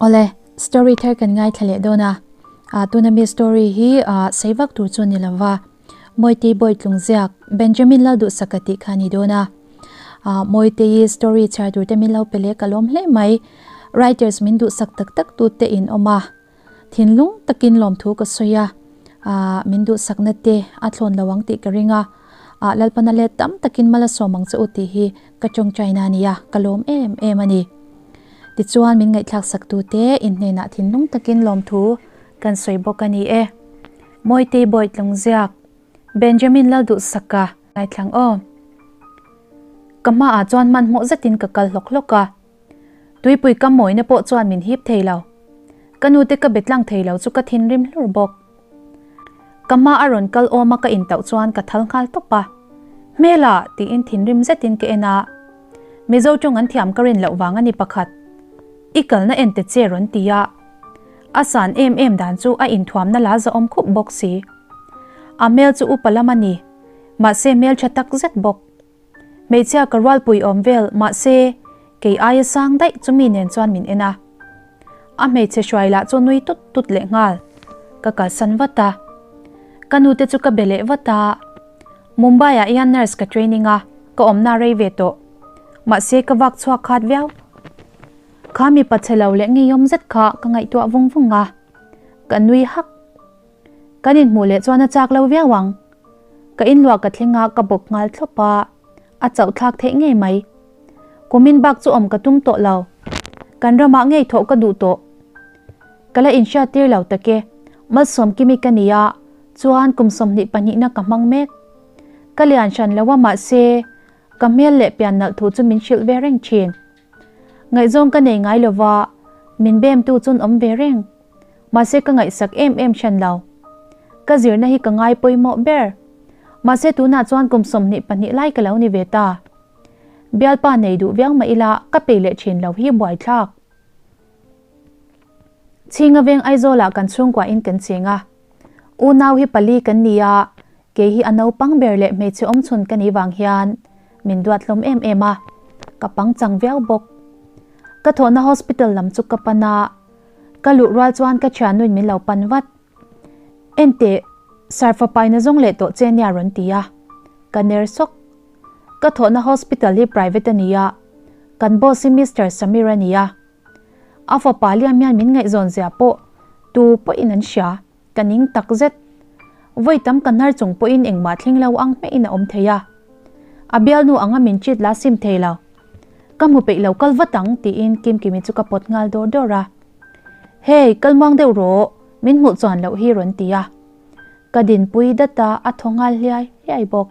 Awle, story thar kan ngaithla leh dawn a. Ah tuna mi story hi ah sei vak tur chu ni lova. Mawitei Bawitlung ziak Benjamin Lalduhsaka tih kha a ni dawn a. Ah Mawitei story chhiar tur te min lo pe leh ka lawm hle mai. Writers min duhsak tak tak tu te in awm a. Thinlung takin lawmthu ka sawi a. Ah min duhsakna te a thlawn lo ang tih ka ring a. Ah Lalpana let tam takin mal a sawm ang che u tih hi ka tawngtaina a ni a, ka lawm em em a ni. Tichuan min ngaihthlak sak tute in hnenah thinlung takin lawmthu kan sawi bawk a ni e. Mawitei Bawitlung ziak, Benjamin Lalduhsaka ngaithlang aw. Ka hmaah chuan hmanhmawh zetin ka kal hlawk hlawk a. Tuipui ka mawina pawh chuan min hip thei lo. Ka nute ka be tlang thei lo chu ka thinrim hlur bawk. Ka hma a rawn kal awm a ka intauh chuan ka thal nghal tawp a. Hmela! tiin thinrim zetin ka en a. Mizo tawng an thiam ka rin loh vang a ni pakhat. I kalna en te che rawn ti a. A san em em dan chu a inthuamna la zahawm khup bawk si. A hmel chu upa lam a ni. Mahse hmeltha tak zet bawk. Hmeichhia ka rualpui awm vel mahse kei aia sang daih chumi nen chuan min en a. A hmeichhe hruai lah chu nui tut tut leh nghal. Ka kalsan vat a. Ka nute chu ka be leh vat a. Mumbai ah hian nurse ka training a, ka awmna rei ve tawh. Mahse ka vak chhuak khat viau. Kha mipa chhe lo leh ngeiawm zet kha ka ngaihtuah vung vung a. Ka nui hak. Kan inhmuh leh chuan a chak lo viau ang. Ka inluah ka thleng a, ka bawk nghal thlawp a, a chauh thlak theih ngei mai. Kumin bak chu awm ka tum tawh lo. Kan ramah ngei thawh ka duh tawh. Ka la inhriat tir lo tak e. Malsawm Kimi ka ni a, chuan kum 22 na ka hmang mek. Ka lian hran lo a mahse, ka hmel leh pian nalh thu chu min hrilh ve reng thin. Ngaihzawng ka nei ngai lova, min bemtu chun awm ve reng. Mahse ka ngaihsak em em hran lo. Ka zirna hi ka ngai pawimawh ber. Mahse tunah chuan kum 22 lai ka lo ni ve ta. Bialpa nei duh viau mah ila ka pei leh thin lo hi buaithlak. Chhinga veng Aizawlah kan chhungkua in kan cheng a. Unau hi pali kan ni a, kei hi a naupang ber leh hmeichhe awmchhun ka nih vang hian min duat hlawm em em a, ka pangchang viau bawk. Ka thawhna hospital lam chu ka pan a, Ka luh rual chuan ka thiannuin min lo pan vat. Enteh, Sir fapaina zawng leh tawh che nia rawn ti a. Ka ner sawk. Ka thawhna hospital hi private a ni a, kan boss hi Mister Samir a ni a. A fapa liam hian min ngaihzawn zia pawh tu pawhin an hria, ka ning takzet. Vawi tam ka hnar chung pawhin engmah thleng lo ang hmeiin a awm thei a. A bialnu anga min treat la sim thei lo. Ka hmu peih lo kal vat ang tiin Kimkimi chu ka pawt nghal dawr dawr a. Hey, kal muang deuh rawh, min hmuh chuan loh hi rawn ti a. Ka dinpui dat a, a thaw nghal hliai hliai bawk.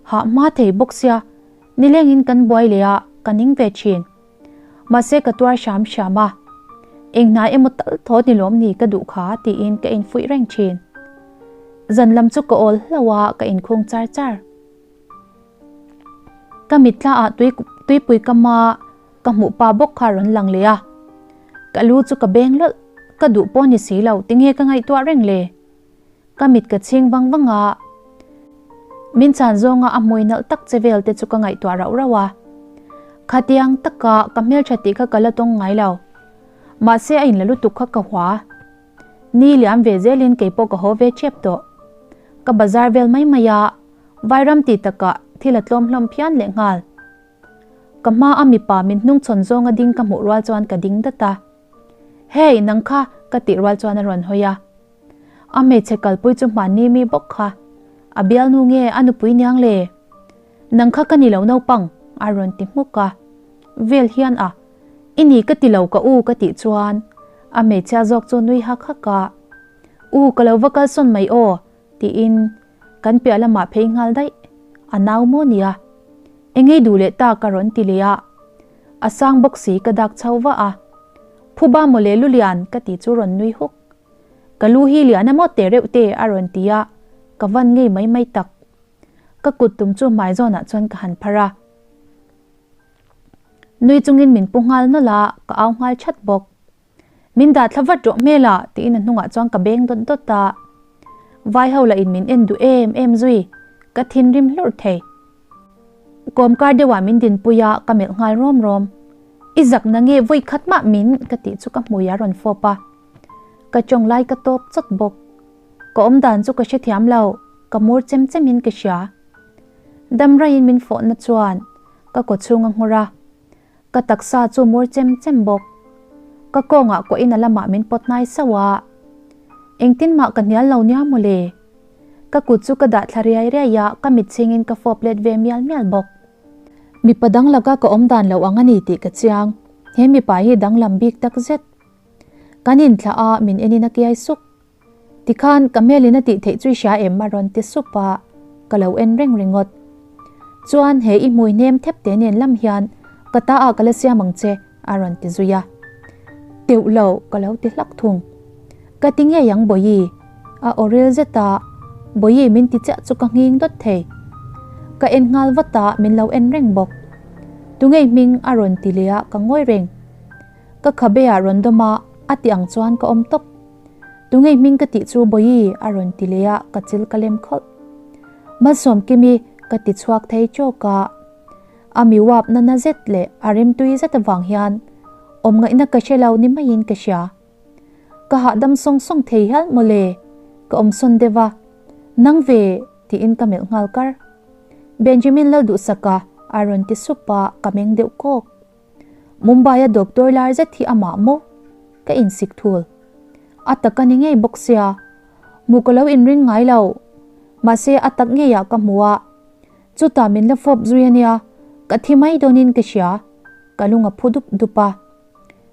Hah hma thei bawk sia, nilengin kan buai leh a, ka ning ve thin. Mahse ka tuar hram hram a, eng hna emaw tal thaw ni lawm ni ka duh kha tiin ka infuih reng thin. Zan lam chu ka awl hlauh a, ka inkhung char char. Ka mitthla ah tui tuipui ka hma ka hmuh pa bawk kha a rawn lang leh a, ka lu chu ka beng lawlh, ka duh pawh ni si lo tinge ka ngaihtuah reng le? Ka mit ka chhing vang vang a, min chhan zawnga a hmui nalh tak che vel te chu ka ngaihtuah rauh rauh a, khatiang taka ka hmeltha tih kha ka la tawng ngai lo, mahse a inla lutuk kha ka hua. Ni liam ve zelin keipawh ka haw ve tep tawh. Ka bazar vel mai mai a, Vairam ti takah thil a tlawm hlawm phian leh nghal. Ka hma a mipa min hnung chhawn zawnga ding ka hmuh rual chuan ka ding dat a. Hey, nang kha! ka tih rual chuan a rawn hawi a. A hmeichhe kalpui chu hmanni mi bawk kha. A bialnu nge a nupui niang le? Nang kha ka ni lo naupang! a rawn ti hmuk a. Vel hian a, I ni ka ti lo ka u ka tih chuan a hmeichhia zawk chu nui hak hak a. U ka lo va kalsawn mai aw! tiin Kan piah lamah phei nghal daih, a nau maw nia? Engei duh leh ta ka rawn ti leh a, a sang bawk si ka dak chho vah a. Phuba mawle lulian ka ti chu rawn nui huk. Ka lu hi lian emaw te reuh te a rawn ti a, ka van ngei mai mai tak. Ka kut tum chu hmai zawnah chuan ka han phar a. Nui chungin min pu nghal nawlh a, ka au nghal chat bawk. Min dah thla vat rawh hmel a, tiin a hnungah chuan ka beng dawt dawt a. Vai ho lah in min en duh em em zui, ka thinrim hlurh thei. Kawmkar deuhah min dinpui a, ka melh nghal rawm rawm. I zak na nge vawi khat mah min ka tih chu ka hmui a rawn fawp a, ka tawng lai ka tawp chawt bawk. Ka awm dan chu ka hrethiam lo, ka mur chem chem in ka hria. Dam raiin min fawhna chuan ka kaw chhung a nghawr a, ka taksa chu mur chem chem bawk. Ka kawngah kuahin a lamah min pawt hnai sauh a, engtin mah ka hnial lo nia mawle. Ka kut chu ka dah thla riai riai a, ka mit chhingin ka fawp let ve mial mial bawk. Mipa dang laka ka awm dan lo ang a ni tih ka chiang. He mipa hi danglam bik tak zet. Kan inthlah a, min enin a kiai suk. Tikhan ka hmelin a tih theih chu i hria em a rawn ti sup a, ka lo en reng ringawt. Chuan he i hmui hnem thep te nen lam hian ka ta ah ka la siam ang che a rawn ti zui a. Teuh lo ka lo ti hlak thung. Ka ti ngei ang Bawihi a aw ril zet a, Bawihi min ti chiah chu ka nghing dawt thei. Ka en nghal vat a min lo en reng bawk. Tungei hming a rawn ti leh a ka ngawi reng. Ka khabe ah rawn dawm a, a ti ang chuan ka awm tawp. Tungei hming ka tih chu Bawihi a rawn ti leh a, ka chil ka lem khawlh. Malsawmkimi ka ti chhuak thei chawk a. A mi uap na na zet leh a rimtui zet avang hian awm ngaihna ka hre lo ni maiin ka hria. Ka hahdam sawng sawng thei hial mawle, ka awm sawn deuh a. Nang ve tiin ka melh nghal kar. Benjamin Lalduhsaka a rawn ti sup a, ka meng deuh kawk. Mumbai a doctor lar zet hi amah maw? Ka insik thul. A tak a ni ngei bawk sia. Hmuh ka lo inring ngai lo. Mahse a tak ngeiah ka hmu a. Chutah min la fawp zui a nia, ka thi mai dawnin ka hria. Ka lung a phu dup dup a.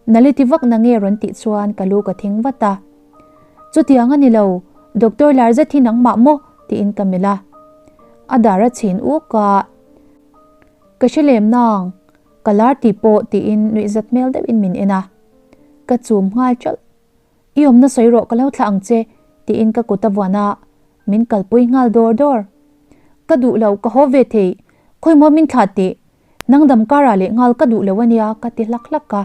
Nali ti vak na nge rawn tih chuan ka lu ka thing vat a. Chutiang a ni lo, doctor lar zet hi nangmah maw? tiin ka melh a. A dar a chhin uk a. Ka hre lem nang, ka lar ti pawh tiin nuihzat hmel deuhin min en a. Ka chum nghal ṭalh. I awmna sawi rawh ka lo thlah ang che tiin ka kut a vuan a, min kalpui nghal dawr dawr. Ka duh lo, ka haw ve thei, khawimaw min thlah tih, nang dam karah leh nghal ka duh lo ania ka ti hlak hlak a.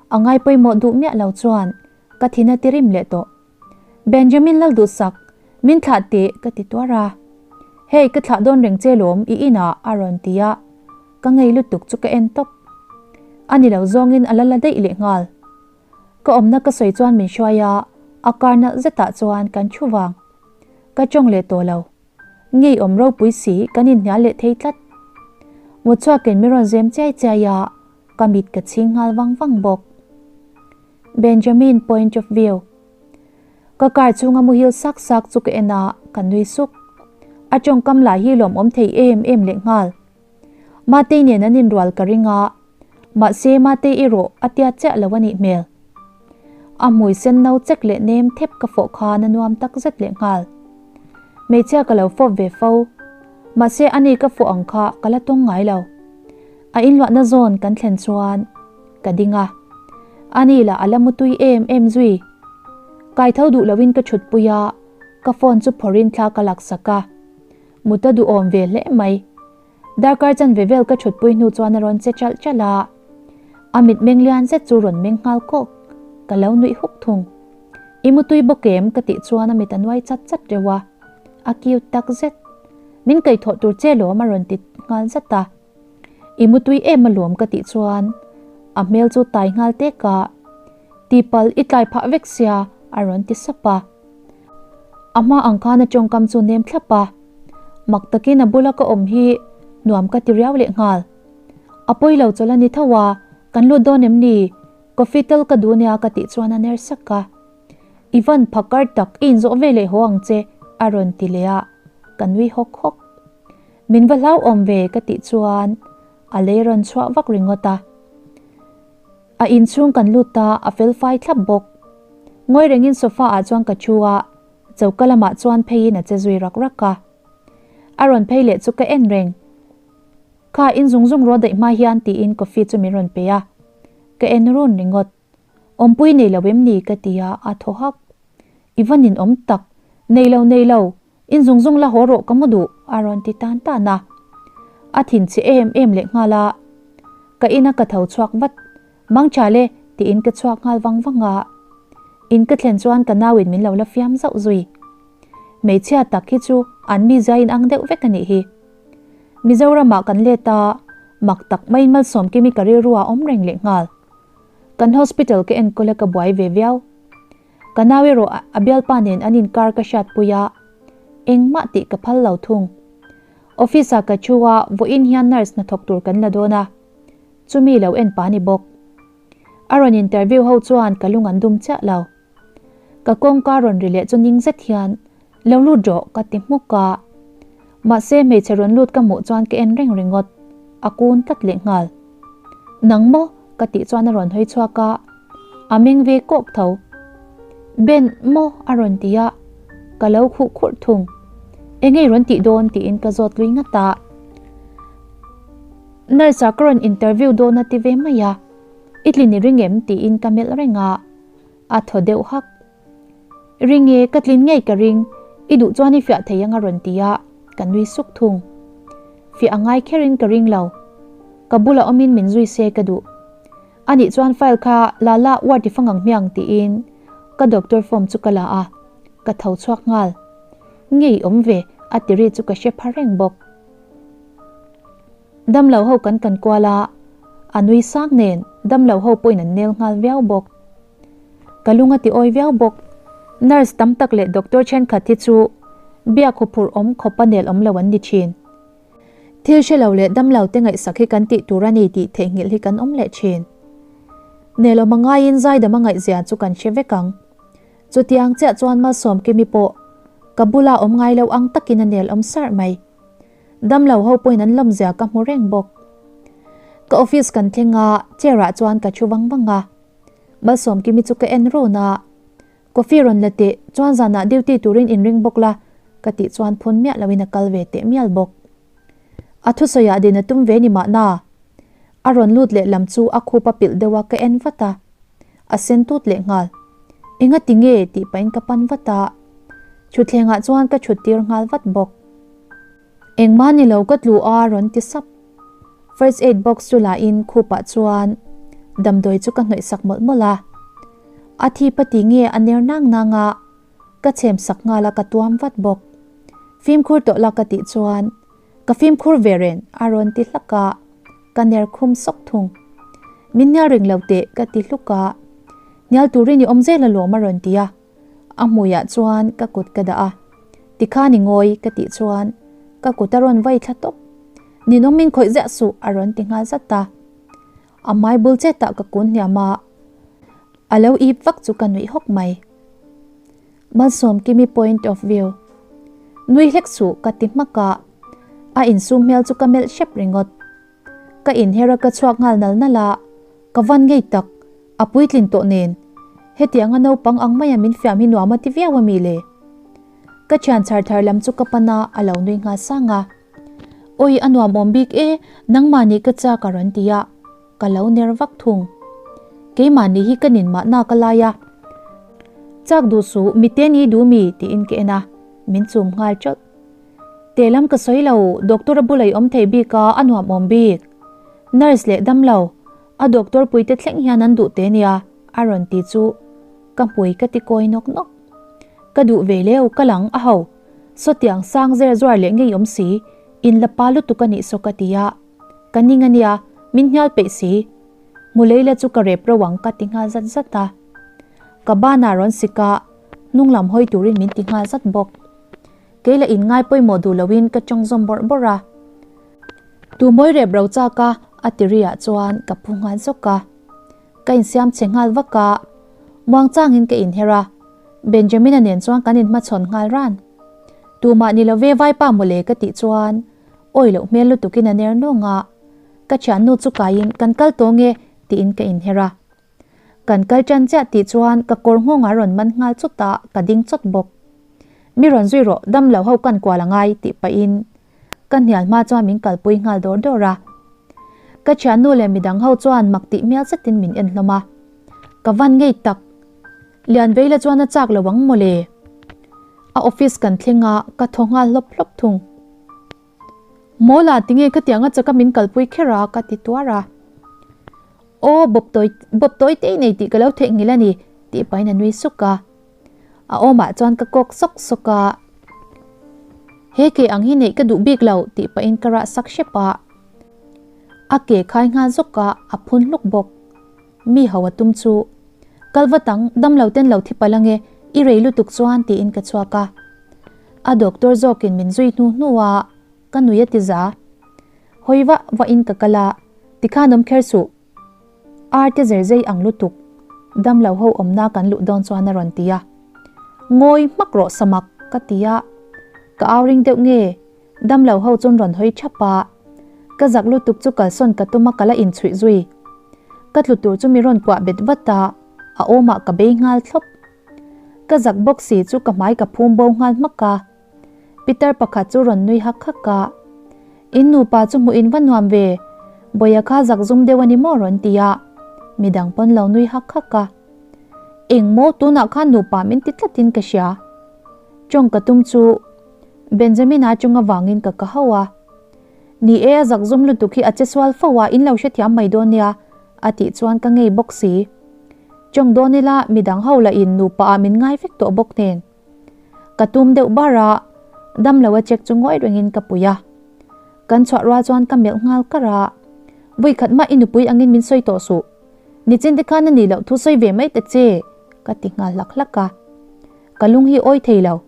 A ngai pawimawh duh miah lo chuan ka thin a ti rim leh tawh. Benjamin Lalduhsak, min thlah teh ka ti tuar a. Hei ka thlah dawn reng che lawm i inah a rawn ti a, ka ngei lutuk chu ka en tawp. A ni lo zawngin a la la daih leh nghal. Ka awmna ka sawi chuan min hruai a, a kar nalh zetah chuan kan thu vang. Ka tawng leh tawh lo. Ngei awm ropui si kan inhnial leh thei tlat. Mutchhuakin min rawn zem chiai chiai a, ka mit ka chhing nghal vang vang bawk. Benjamin point of view. Ka car chhunga muhil sak sak chu ka en a, ka nui suk. A tawngkam lah hi lawmawm thei em em leh nghal. Matei nen an inrual ka ring a, mahse Matei erawh a tiat chiah lo a nih hmel. A hmui sen no chek leh nem thep ka fawh khan a nuam tak zet leh nghal. Hmeichhia ka lo fawp ve fo, mahse ani ka fawh ang kha ka la tawng ngai lo. A inluahna zawn kan thlen chuan ka ding a, ani lah a la mutui em em zui. Kai tho duh loin ka thutpui a, ka phone chu phawrhin thla ka laksak a, mut a duhawm ve hle mai. Darkar chanve vel ka thutpui hnu chuan a rawn che chalh chalh a, a mitmeng lian zet chu rawn meng nghal kawk, ka lo nuih huk thung. I mutui bawk em? ka tih chuan a mit a nuai chat chat reuh a, a cute tak zet. Min kaihthawh tur che lawm a rawn ti nghal zat a. I mutui em alawm ka tih chuan a hmel chu tai nghal tek a, Tipal i tlai phah vek sia a rawn ti sap a. A hma ang khan a tawngkam chu nem thlap a, mak takin a bula ka awm hi nuam ka ti riau leh nghal. A pawi lo chawlh a ni tho a, kan lut dawn em ni? Coffee tel ka duh nia ka tih chuan a ner sak a. I van phakar tak i inzawh ve leh haw ang che a rawn ti leh a, ka nui hawk hawk. Min va hlauhawm ve ka tih chuan a lei rawn chhuah vak ringawt a. A inchhung kan lut a, a fel fai thlap bawk. Ngawi rengin sofa ah chuan ka thu a, choka lamah chuan pheiin a che zui rak rak a. A rawn phei leh chu ka en reng. Kha in zung zung rawh daih hma hian tiin coffee chu min rawn pe a. Ka en run ringawt. Awmpui nei lo em ni ka ti a, a thaw hak. I va ninawm tak. Nei lo nei lo. In zung zung la haw rawh ka mu duh a rawn ti tan tan a. A thin chhe em em leh nghal a. Ka ina ka tho chhuak vat. Mang tha le tiin ka chhuak nghal vang vang a. In ka thlen chuan ka nauin min lo la fiam zauh zui. Hmeichhia tak hi chu an mi zaiin ang deuh vek a nih hi. Mizoramah kan let a, Mak tak maiin Malsawmkimi ka rilru ah awm reng leh nghal. Kan hospital ka enkawl a ka buai ve viau. Ka nau erawh a bialpa nen an inkar ka hriatpui a, engmah tih ka phal lo thung. Office ah ka thu a, vawiin hian nurse hnathawk tur kan la dawn a, chumi lo en pa ni bawk. A rawn interview ho chuan ka lung an dum chiah lo. Ka kawngka rawn ri leh chu ning zet hian lo lut rawh ka ti hmuk a. Mahse hmeichhe rawn lut ka hmuh chuan ka en reng ringawt, a kun tlat leh nghal. Nang maw? ka tih chuan a rawn hawi chhuak a, a meng ve kawk tho. Ben maw? a rawn ti a, ka lo khuh khurh thung. Enge i rawn tih dawn? tiin ka zawt lui ngat a. Nurse ah ka rawn interview dawn a ti ve mai a, i tlin i ring em? tiin ka melh reng a, a thaw deuh hak. Ring e, ka tlin ngei ka ring, i duh chuan i fiah thei ang a rawn ti a, ka nui suk thung. Fiah a ngai kherin ka ring lo. Ka bulah awmin min zui se ka duh. Anih chuan file kha la la ward i fang ang hmiang tiin ka doctor form chu ka la a, ka tho chhuak nghal. Ngei awm ve a ti ri chu ka hre pha reng bawk. Damlo ho kan kan kual a, a nui sang nen damlo ho pawhin an nel nghal viau bawk. Ka lung a ti awi viau bawk. Nurse tam tak leh doctor thenkhat hi chu biak huphurh awm khawp a nel awm lo an ni thin. Thil hre lo leh damlo te ngaihsak hi kan tih tur a ni tih theihnghilh hi kan awm leh thin. Nel awm a ngaiin zaidam a ngaihzia chu kan hre vek ang. Chutiang chiah chuan Malsawmkimi pawh ka bula awm ngai lo ang takin a nel awm sarh mai. Damlo ho pawhin an lawmzia ka hmu reng bawk. Ka office kan thleng a, chair ah chuan ka thu vang vang a. Malsawmkimi chu ka en run a, Coffee rawn la teh, chuan zanah duty turin inring bawk la, ka tih chuan phun miah loin a kal ve teh mial bawk. A thusawiah din a tum ve ni mahna. A rawn lut leh lam chu a khup a pilh deuh a ka en vat a, a sen tut leh nghal. Enga ti nge tih pahin ka pan vat a, thutthlengah chuan ka thut tir nghal vat bawk. Engmah ni lo ka tlu a rawn ti sap. First aid box chu la in khupah chuan damdawi chu ka hnawih sak mawlh mawlh a. A thi pa ti nge a ner nang nang a, ka chhem sak nghal a ka tuam vat bawk. Fimkhur tawh la ka tih chuan ka fimkhur ve reng a rawn ti hlak a, ka ner khum sawk thung. Min hnial ring lo teh ka ti hluk a, hnial turin i awm zel alawm a rawn ti a. A hmuiah chuan ka kut ka dah a, Tikhan i ngawi ka tih chuan ka kut a rawn vai thla tawp. Ninawm min khawih ziah suh a rawn ti nghal zat a. A hmai bul chetah ka kun hniam a, a lo ip vak chu ka nuih hawk mai. Malsawmkimi point of view. Nui hlek suh ka ti hmak a, a insum hmel chu ka melh hrep ringawt. Ka inher a ka chhuak nghal nal nal a, ka van ngei tak, a puitlin tawh nen. Hetianga naupang ang maia min fiam hi nuam a ti viau a mi le? Ka thian chhar thar lam chu ka pan a, a lo nui nghal sang a. Awi a nuam awm bik e, nangmah nih ka chak a rawn ti a, ka lo ner vak thung. Keimah nih hi ka nin mahna ka lai a. Chak duh suh, mite ni duh mi tiin ka en a, min chum nghal tawlh. Teh lam ka sawi lo, doctor a bula i awm thei bik a, a nuam awm bik. Nurse leh dam lo, a doctor puite thleng hian an duh te nia, a rawn ti chu ka hmui ka ti kawi nawk nawk. Ka duh ve leu, ka lang a ho. Sawtiang sang zer zuar leh ngei awm si, in la pa lutuk a nih saw ka ti a. Ka ning a nia, min hnial peih si. Hmu lei la chu ka rep ro ang ka ti nghal zat zat a. Ka banah rawn sik a, hnung lam hawi turin min ti nghal zat bawk. Kei la in ngai pawimawh duh loin ka tawng zawm bawrh bawrh a. Tu mawi rep ro chak a, a ti ri ah chuan ka phu nghal zawk a. Ka insiam chhe nghal vak a, muang changin ka inher a, Benjamin-a nen chuan kan inhmachhawn nghal ran. Tumah ni lo ve vaipa mawle ka tih chuan awi loh hmel lutukin a ner nawng a, ka thiannu chu kaiin kan kal tawh nge tiin ka inher a. Kan kal tan chiah tih chuan ka kawr nghawng a rawn man nghal chawt a, ka ding chawt bawk. Mi rawn zui rawh, dam lo ho kan kual a ngai tih pahin ka hnial hma chuan min kalpui nghal dawr dawr a. Ka thiannu leh midang ho chuan mak tih hmel zetin min en hlawm a. Ka van ngei tak. Lian Veila chuan a chak lo ang mawle. A office kan thleng a, ka thaw nghal hlawp hlawp thung. Mawla tinge khatianga chaka min kalpui kher a ka ti tuar a. Aw bawp tawi bawp tawi te i nei tih ka lo theihnghilh a ni tih pahin a nui suk a. A awmah chuan ka kawk sawk sawk a. He ke ang hi neih ka duh bik lo tih pahin ka rah sak hrep a. A ke khai nghal zawk a, a phun hluk bawk. Mi ho a tum chu, Kal vat ang, damlo ten lo thi palh ange, i rei lutuk chuan tiin ka chhuak a. A doctor zawkin min zui hnu hnu a, ka nui a ti za. Hawi vah vahin ka kal a, tikhan awm kher suh. Ar te zer zei ang lutuk, damlo ho awmna kan luh dawn chuan a rawn ti a. Ngawi hmak rawh samak ka ti a, ka au ring deuh nge, damlo ho chuan rawn hawi thap a. Ka zak lutuk chu kalsawn ka tum a ka la inchhuih zui. Ka tlu tur chu mi rawn kuah bet vat a, a awmah ka bei nghal thlawp. Ka zak bawk si chu ka hmai ka phum bo nghal hmak a. Pitar pakhat chu rawn nui hak hak a, In nupa chu hmuh in va nuam ve, Bawia kha zak zum deuh a ni maw rawn ti a, midang pawn lo nui hak hak a. Eng maw tunah khan nupa min ti tlatin ka hria. Tawng ka tum chu Benjamin-a chung avangin ka ka hauh a. Ni e a zak zum lutuk hi a che sual fo a, in lo hrethiam mai dawn nia a tih chuan ka ngei bawk si. Tawng dawn ila midang ho lah in nupa ah min ngai vek tawh bawk nen. Ka tum deuh bar a, damlo a check chu ngawi rengin ka pui a. Kan chhuah rual chuan ka melh nghal kar a, Vawikhat mah i nupui angin min sawi tawh suh. Nichin te khan a nih loh thu sawi ve mai ta che, ka ti nghal hlak hlak a. Ka lung hi awi thei lo.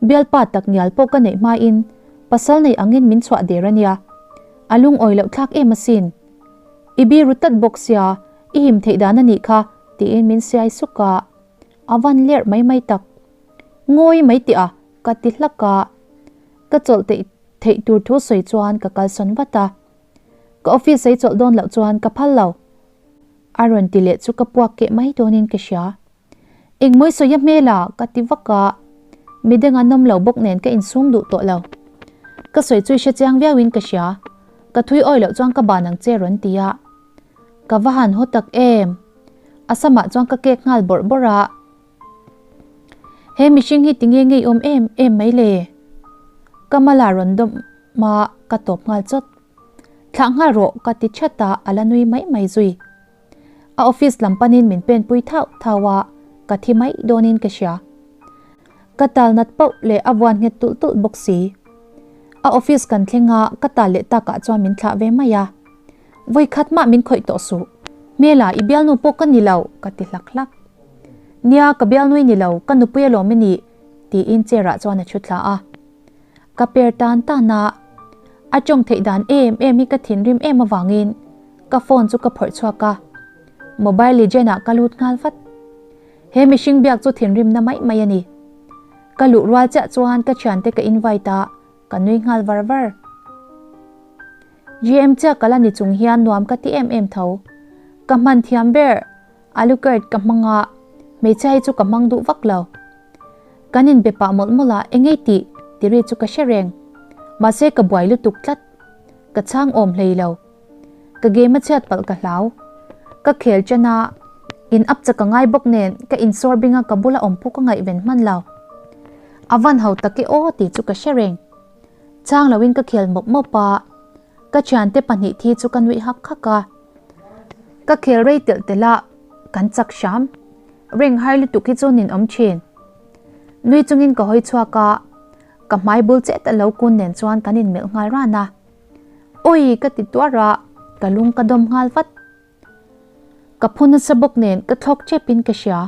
Bialpa tak ngial pawh ka neih hmain pasal nei angin min chhuah der a nia. A lungawi loh thlak em asin. I biru tlat bawk sia, i him theih dan a nih kha, tiin min siai suk a. A van lerh mai mai tak. Ngawi mai tih a, ka ti hlak a. Ka chawlh theih theih tur thu sawi chuan ka kalsawn vat a. Ka office ei chawlh dawn loh chuan ka phal lo. A rawn ti leh chu ka puak keh mai dawnin ka hria. Engmawi sawi a hmel a, ka ti vak a. Midang an awm lo bawk nen ka insum duh tawh lo. Ka sawi chu i hre chiang viauin ka hria. Ka thui awi loh chuan ka ban ang che rawn ti a. Ka va han haw tak em? A samah chuan ka kek nghal bawrh bawrh a. He mihring hi tinge ngei awm em em mai le? Ka mala rawn dawm a, ka tawp nghal chawt. Thlah nghal rawh ka ti that a, a la nui mai mai zui. A office lam panin min pen pui thauh thauh a, ka thi mai dawnin ka hria. Ka tal nat pauh leh a vuan nghet tulh tulh bawk si. A office kan thleng a, ka tal leh takah chuan min thlah ve mai a. Vawi khat mah min khawih tawh suh. Hmela, i bialnu pawh ka ni lo, ka ti hlak hlak. Nia, ka bialnu i ni lo, ka nupui alawm i nih, tiin chair ah chuan a thu thla a. Ka per tan tan a, a tawng theih dan em em hi ka thinrim em avangin ka phone chu ka phawrh chhuak a. Mobile Legend ah ka lut nghal vat. He mihring biak chu thinrimna mai mai a ni. Ka luh rual chiah chuan ka thiante ka invite a, ka nui nghal var var. GM chiah ka la ni chung hian nuam ka ti em em tho. Ka hman thiam ber, Alucard ka hmang a, hmeichhia hi chu ka hmang duh vak lo. Kan inbe pah mawlh mawlh a, engei tih ti ri chu ka hre reng. Mahse ka buai lutuk tlat. Ka chhang awm hlei lo. Ka game a chhiat palh ka hlau. Ka khel chen a, in up chak a ngai bawk nen ka insawr bing a ka bula awm pawh ka ngaihven hman lo. A van ho tak e aw tih chu ka hre reng. Chang loin ka khel mawp mawp a, ka thiante pahnih thi chu ka nuih hak hak a. Ka khel rei telh telh a, kan chak hram. Ring har lutuk hi chu nin awm thin. Nui chungin ka hawi chhuak a, ka hmai bul chet a lo kun nen chuan kan inmelh nghal ran a. Awi ka ti tuar a, ka lung ka dawm nghal vat. Ka phu nasa bawk nen ka thlawk tepin ka hria.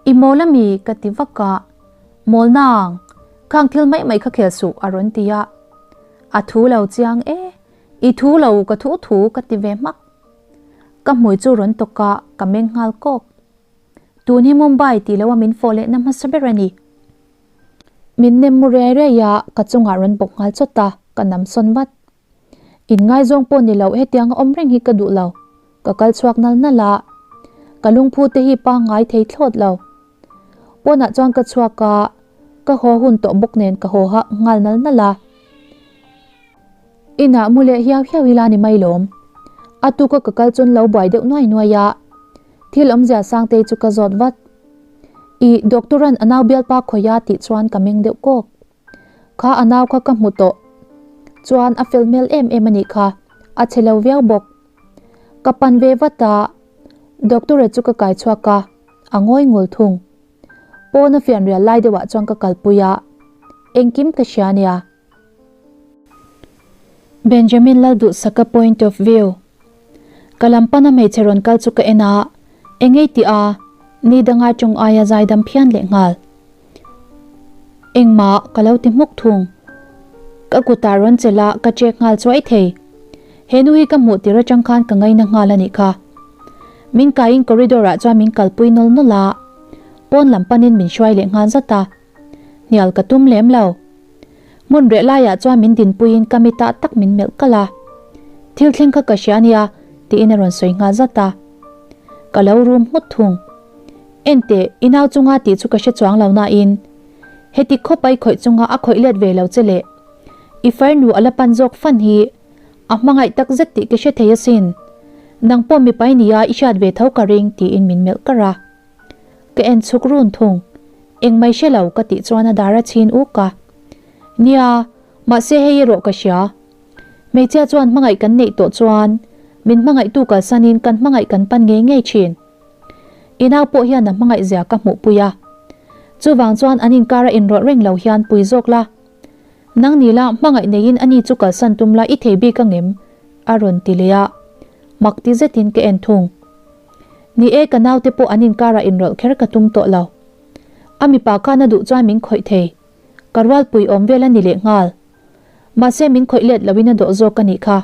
I mawl ami ka ti vak a, mawl nang, khang thil mai mai kha khel suh a rawn ti a. A thu lo chiang e, i thu lo ka thu thu ka ti ve hmak. Ka hmui chu rawn tawk a, ka meng nghal kawk. Tun hi Mumbai tih loh a min fawh lehna hmasa ber a ni. Min nem mu riai riai a, ka chungah rawn bawk nghal chawt a, ka nam sawn vat. Inngaizawng pawh ni lo hetiang a awm reng hi ka duh lo. Ka kal chhuak nal nal a, ka lungphu te hi pangngai thei thlawt lo. Pawnah chuan ka chhuak a, ka haw hun tawh bawk nen ka haw hah nghal nal nal a. Inah mu leh hiau hiau ila ni mai lawm. A tuka ka kal chuan lo buai deuh nuai nuai a, thil awmzia Sangtei chu ka zawt vat. Ih, doctor-a'n a nau bialpa khawiha tih chuan ka meng deuh kawk. Kha a nau kha ka hmu tawh. Chuan a fel hmel em em a nih kha, a chhe lo viau bawk. Ka pan ve vat a, doctor-a chu ka kai chhuak a, a ngawi ngul thung. Pawn a fianrial lai deuhah chuan ka kalpui a, engkim ka hria nia. Benjamin Lalduhsaka point of view. Ka lam pana hmeichhe rawn kal chu ka en a, engei tih a, ni danga tawng aia zaidam phian leh nghal. Engmah ka lo ti hmuk thung. Ka kutah rawn chelh a, ka check nghal chuai thei. He nu hi ka hmuh tir atang khan ka ngaina nghal a nih kha. Min kaiin corridor ah chuan min kalpui nawl nawl a, pawn lam panin min hruai leh nghal zat a. Hnial ka tum lem lo. Hmun reh laiah chuan min dinpuiin ka mitah tak min melh kalh a. Thil thleng kha ka hria nia tiin a rawn sawi nghal zat a. Ka lo rum nghut thung. Enteh, i nau chunga tih chu ka hre chuang lo nain heti khawp a i khawih chunga a khawih let ve lo che leh i farnu a la pan zawk fan hi a hmangaih tak zet tih ka hre thei asin. Nang pawh mipai nia i hriat ve tho ka ring tiin min melh kar a. Ka en chhuk run thung. Engmai hre lo ka tih chuan a dar a chhin uk a. Nia, mahse hei erawh ka hria. Hmeichhia chuan hmangaih kan neih tawh chuan min hmangaihtu kalsanin kan hmangaih kan pan ngei ngei thin. I nau pawh hian a hmangaih zia ka hmuhpui a. Chuvang chuan an inkar a inrawlh reng lo hian pui zawk la. Nang ni la hmangaih neiin ani chu kalsan tum la i thei bik angem? a rawn ti leh a. Mak ti zetin ka en thung. Ni e ka naute pawh an inkar ah inrawlh kher ka tum tawh lo. A mipa khan a duh chuan min khawih thei. Ka rualpui awm vel a ni leh nghal. Mahse min khawih let loin a dawh zawk a nih kha.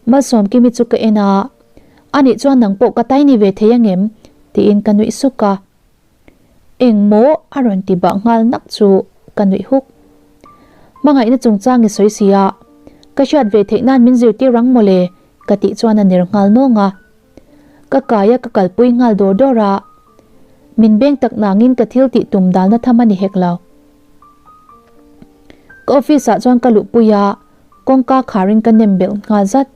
Malsawmkimi chu ka en a, anih chuan nang pawh ka tai ni ve thei angem? tiin ka nuih suk a. Eng maw a rawn ti bah nghal nak chu ka nuih huk. Hmangaihna chungchang i sawi si a, ka hriat ve theih nan min zirtir ang mawle ka tih chuan a ner nghal nawng a. Ka kai a ka kalpui nghal dawr dawr a, min beng tak nangin ka thil tih tum dalna tham a ni hek lo. Ka office ah chuan ka luhpui a, kawngka kharin ka nem belh nghal zat.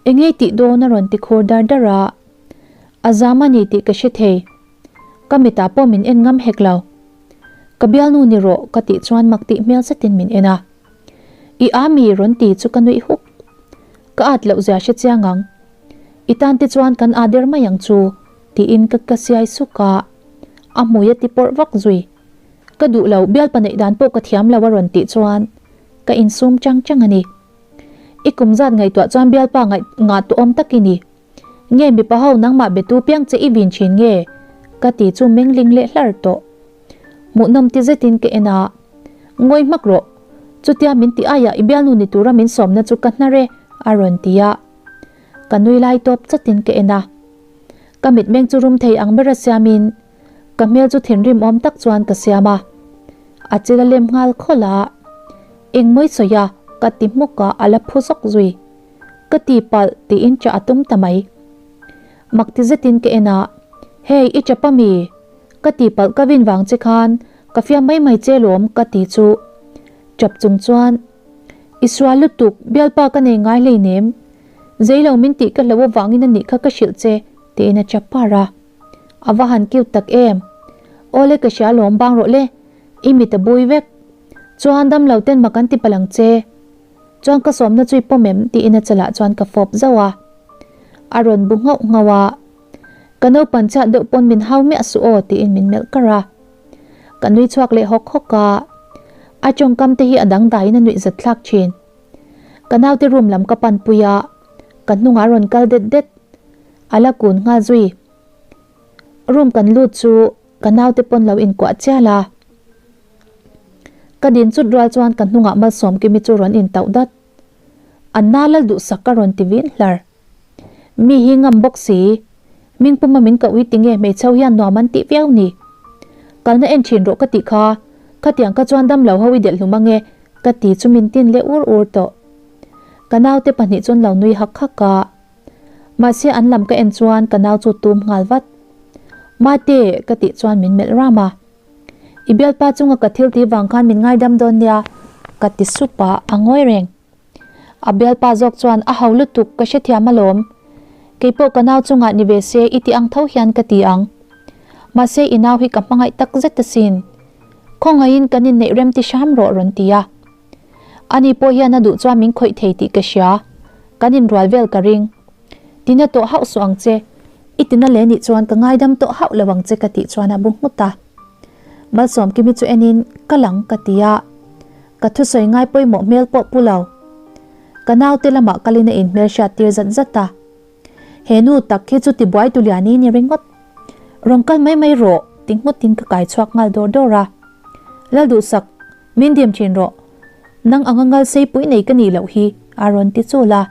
Engei tih dawn a rawn ti khur dar dar a, a zam a ni tih ka hre thei. Ka mitah pawh min en ngam hek lo. Ka bialnu ni rawh ka tih chuan mak tih hmel zetin min en a. I a mi rawn ti chu ka nuih huk. Ka at loh zia hre chiang ang. I tan te chuan kan aa der mai ang chu tiin ka ka siai suk a. A hmui a ti pawrh vak zui. Ka duh lo bialpa neih dan pawh ka thiam lo a rawn tih chuan ka insum chang chang a ni. I kum zat ngaihtuah chuan bialpa ngaih ngah tu awm tak i ni. Nge mipa ho nangmah betu piang che i vin thin nge? Ka ti chu mengling leh hlar tawh. Hmuhnawm ti zetin ka en a, Ngawi hmak rawh, chutia min ti aiah i bialnu ni tura min sawmna chu ka hnar e, a rawn ti a. Ka nui lai tawp chatin ka en a. Ka mitmeng chu rum thei ang bera siamin ka hmel chu thinrim awm tak chuan ka siam a. A chil a lem nghal khawlh a, Engmawi sawi a, ka ti hmuk a, a la phu zawk zui. Ka ti palh tiin chah a tum ta mai. Mak ti zetin ka en a, Hey, i chap a mi? Ka ti palh ka vin vang che khan ka fiam mai mai che lawm ka ti chu. Chap chung chuan, I sual lutuk, bialpa ka nei ngai hleinem. Zeilo min tih ka hlo avangin a nih kha ka hrilh che tiin a chap par a. A va han cute tak em. Awle ka hria lawm bang rawh le, i mit a bui vek. Chuan damlo ten mak an ti palh ang che. Chuan ka sawmna chu i pawm em? tiin a chalah chuan ka fawp zauh a. A rawn bu nghauh nghauh a. Ka naupan chhiat deuh pawn min hau miah suh aw tiin min melh kar a. Ka nui chhuak leh hawk hawk a. A tawngkam te hi a dangdaiin a nuih zat thlak thin. Ka naute room lam ka pan pui a, ka hnungah a rawn kal det det. A la kun nghal zui. Room kan lut chu ka naute pawn lo inkuah chial a. Ka din chut rual chuan ka hnungah Malsawmkimi chu rawn intauh dat. Anna Lalduhsak ka rawn ti vin hlar. Mi hi ngam bawk si. Mingpuma min koh hi tinge hmeichho hian nuam an tih viau ni. Kalna en thin rawh ka tih kha, khatiang kha chuan damlo ho i delh hlum ange ka ti chu min tin leh ur ur tawh. Ka naute pahnih chuan lo nui hak hak a. Mahse an lam ka en chuan ka nau chu tum nghal vat. Mate ka tih chuan min melh ram a. I bialpa chunga ka thil tih vang khan min ngaidam dawn nia ka ti sup a, a ngawi reng. A bialpa zawk chuan a ho lutuk ka hrethiam alawm. Keipawh ka nau chungah ni ve se i ti ang tho hian ka ti ang. Mahse i nau hi ka hmangaih tak zet asin. Khawngaihin kan inneih rem ti hram rawh rawn ti a. Ani pawh hian a duh chuan min khawih thei tih ka hria. Kan inrual vel ka ring. Tina tawh hauh suh ang che. I tina leh nih chuan ka ngaidam tawh hauh lo ang che ka tih chuan a bu nghut a. Malsawmkimi chu enin ka lang ka ti a. Ka thusawi ngai pawimawh hmel pawh pu lo. Ka naute lamah kalin a inhmelhriat tir zat zat a. He nu tak hi chu tibuai tu liani ni ringawt. Rawn kal mai mai rawh ti ngawtin ka kai chhuak nghal dawr dawr a. Lalduhsak, min dim thin rawh. Nang anga ngal seipui nei ka nih loh hi a rawn ti chul a.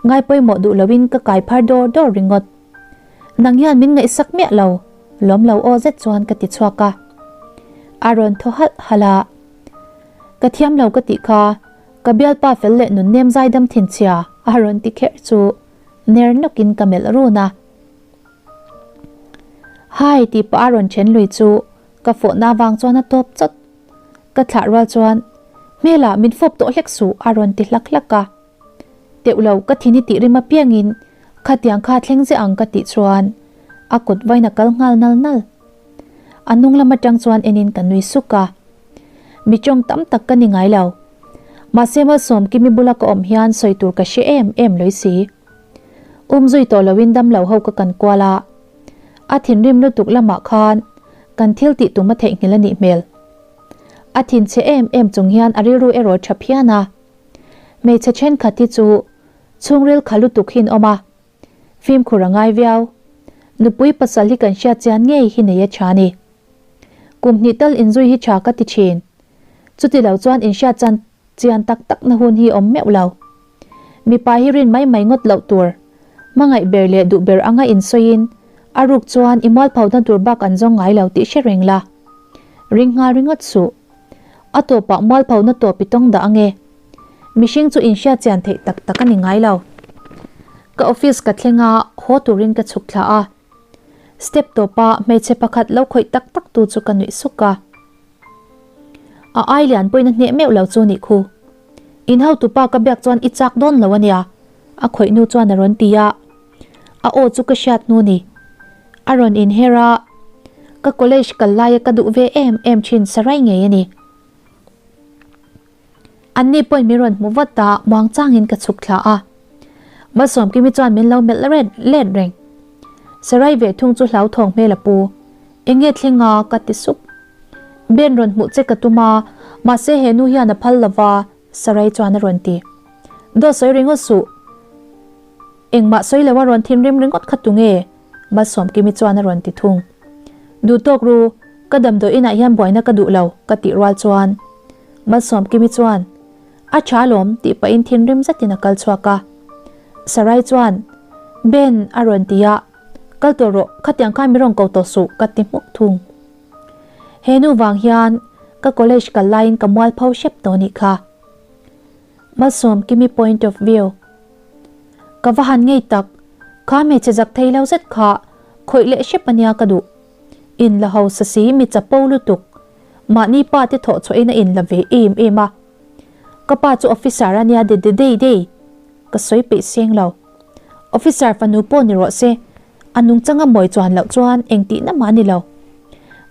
Ngai pawimawh duh loin ka kai phar dawr dawr ringawt. Nang hian min ngaihsak miah lo, lawm lo aw zet chuan ka ti chhuak a. A rawn thaw halh halh a. Ka thiam lo ka tih kha, ka bialpa fel leh nun nem zaidam thinchhia a rawn ti kher chu ner nawkin ka melh run a. Hai tih pah a rawn then lui chu ka fawhna vang chuan a tawp chawt. Ka thlah rual chuan, Hmelah min fawp tawh hlek suh a rawn ti hlak hlak a. Teuh lo ka thin i tih rim apiangin khatiang kha thleng zeh ang ka tih chuan a kut vain a kal nghal nal nal. A hnung lam atang chuan enin ka nui suk a. Mi tawng tam tak ka ni ngai lo. Mahse Malsawmkimi bula ka awm hian sawi tur ka hre em em lawih si. Um zui tawh loin dam lo ho ka kan kual a. A thinrim lutuk lamah khan kan thil tih tum a theihnghilh a nih hmel. A thinchhe em em chung hian a rilru erawh tha phian a. Hmeichhe thenkhat hi chu chhungril kha lutuk hi an awm a, fimkhur a ngai viau. Nupui pasal hi kan hriat chian ngei hi nei a tha ni. Kum hnih tal inzui hi tha ka ti thin. Chuti lo chuan inhriat chan chian tak tak na hun hi awm meuh lo. Mipa hi rin mai mai ngawt loh tur. Hmangaih ber leh duh ber anga insawiin a ruk chuan i mualpho na tur bak an zawng ngai lo tih hre reng la. Ring nghal ringawt suh. A tawpah mualpho na tawp i tawng dah ange. Mihring chu inhriat chian theih tak tak a ni ngai lo. Ka office ka thleng a, haw turin ka chhuk thla a. Step tawpa hmeichhe pakhat lo khawih tak tak tu chu ka nuih suk a. A ai lian pawhin a hneh meuh lo chu nih khu. In hotupa ka biak chuan i chak dawn lo a nia, a khawih nu chuan a rawn ti a. A aw chu ka hriat hnu ni. A rawn inher a, ka college kal laia ka duh ve em em thin sarai ngei a ni. Anni pawhin min rawn hmu vat a, muang changin ka chhuk thla a. Malsawmkimi chuan min lo melh ret let reng. Sarai ve thung chu hlauthawng hmel a pu. Enge thleng a? ka ti sup. Ben rawn hmuh che ka tum a, mahse he nu hian a phal lova, Sarai chuan a rawn ti. Dawt sawi ringawt suh. Engmah sawi lo a rawn thinrim ringawt kha tunge? Malsawmkimi chuan a rawn ti thung. Duh tawk ru, ka damdawi inah hian buaina ka duh lo, ka tih rual chuan Malsawmkimi chuan, A tha alawm, tih pahin thinrim zetin a kal chhuak a. Sarai chuan, Ben, a rawn ti a, Kal tawh rawh, khatiang khan mi rawn ko tawh suh, ka ti hmuk thung. He nu vang hian ka college kal laiin ka mualpho hrep tawh nih kha. Malsawmkimi point of view. Ka va han ngei tak, kha hmeichhe zak thei lo zet kha khawih leh hrep ania ka duh. In la hausa si mi chapo lutuk, mahni pa te thawh chhuahin a in la ve em em a. Ka pa chu officer ania de de dei dei, ka sawi peih seng lo. Officer fanu pawh ni rawh se, a nungchang a mawi chuan loh chuan engtihna mah a ni lo.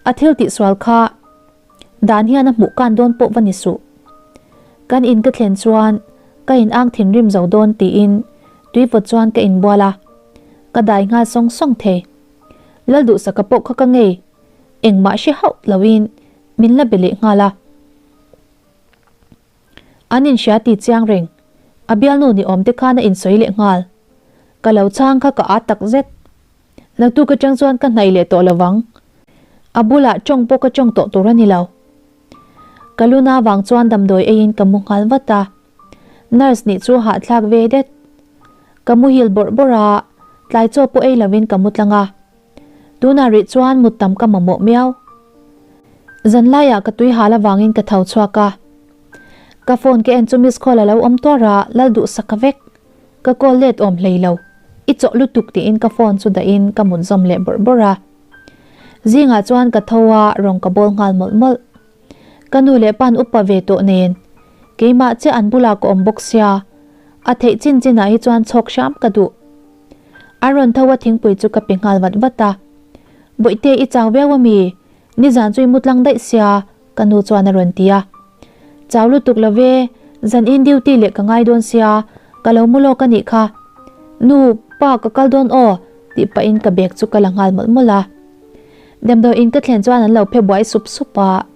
A thil tihsual kha Dan hian a hmuh kan dawn pawh va ni suh. Kan in ka thlen chuan ka in ang thinrim zo dawn tiin tuivawt chuan ka inbual a, ka dai nghal sawng sawng thei. Lalduhsaka pawh kha ka ngei, engmah hre hauh loin min la be leh nghal a. An inhria ti chiang reng, a bialnu ni awm te khan a insawi leh nghal. Ka lo chhang kha ka ât tak zet. Naktuk atang chuan ka hnaih leh tawh lovang. A bulah tawng pawh ka tawng tawh tur a ni lo. Ka luna vang chuan damdawi eiin ka mu nghal vat a. Nurse nih chu hahthlak ve det. Ka muhil bawrh bawrh a, tlai chaw pawh ei lovin ka mu tlang a. Tunah rih chuan mut tam ka mamawh miau. Zanlaiah ka tui hal avangin ka tho chhuak a. Ka phone ka en chu miss call a lo awm tuar a, lal duhsak ka vek. Ka call let awm hlei lo, i chawh lutuk tiin ka phone chu dahin ka mut zawm leh bawrh bawrh a. Zingah chuan ka tho a, rawng ka bawl nghal mawlh mawlh. Ka nu leh pa'n upa ve tawh nen, keimah chiah an bulah ka awm bawk sia, a theih chin chinah hi chuan chhawk hram ka duh. An rawn tho a thingpui chu ka pe nghal vat vat a. Bawihte i chau viau ami? Nizan chu i mu tlang daih sia, ka nu chuan a rawn ti a. Chau lutuk lo ve, zan in duty leh ka ngai dawn sia, ka lo mu lawk a nih kha. Nu, pa ka kal dawn aw, tih pahin ka bag chu ka la nghal mawlh mawlh a. Damdawiin ka thlen chuan an lo phe buai sup sup a.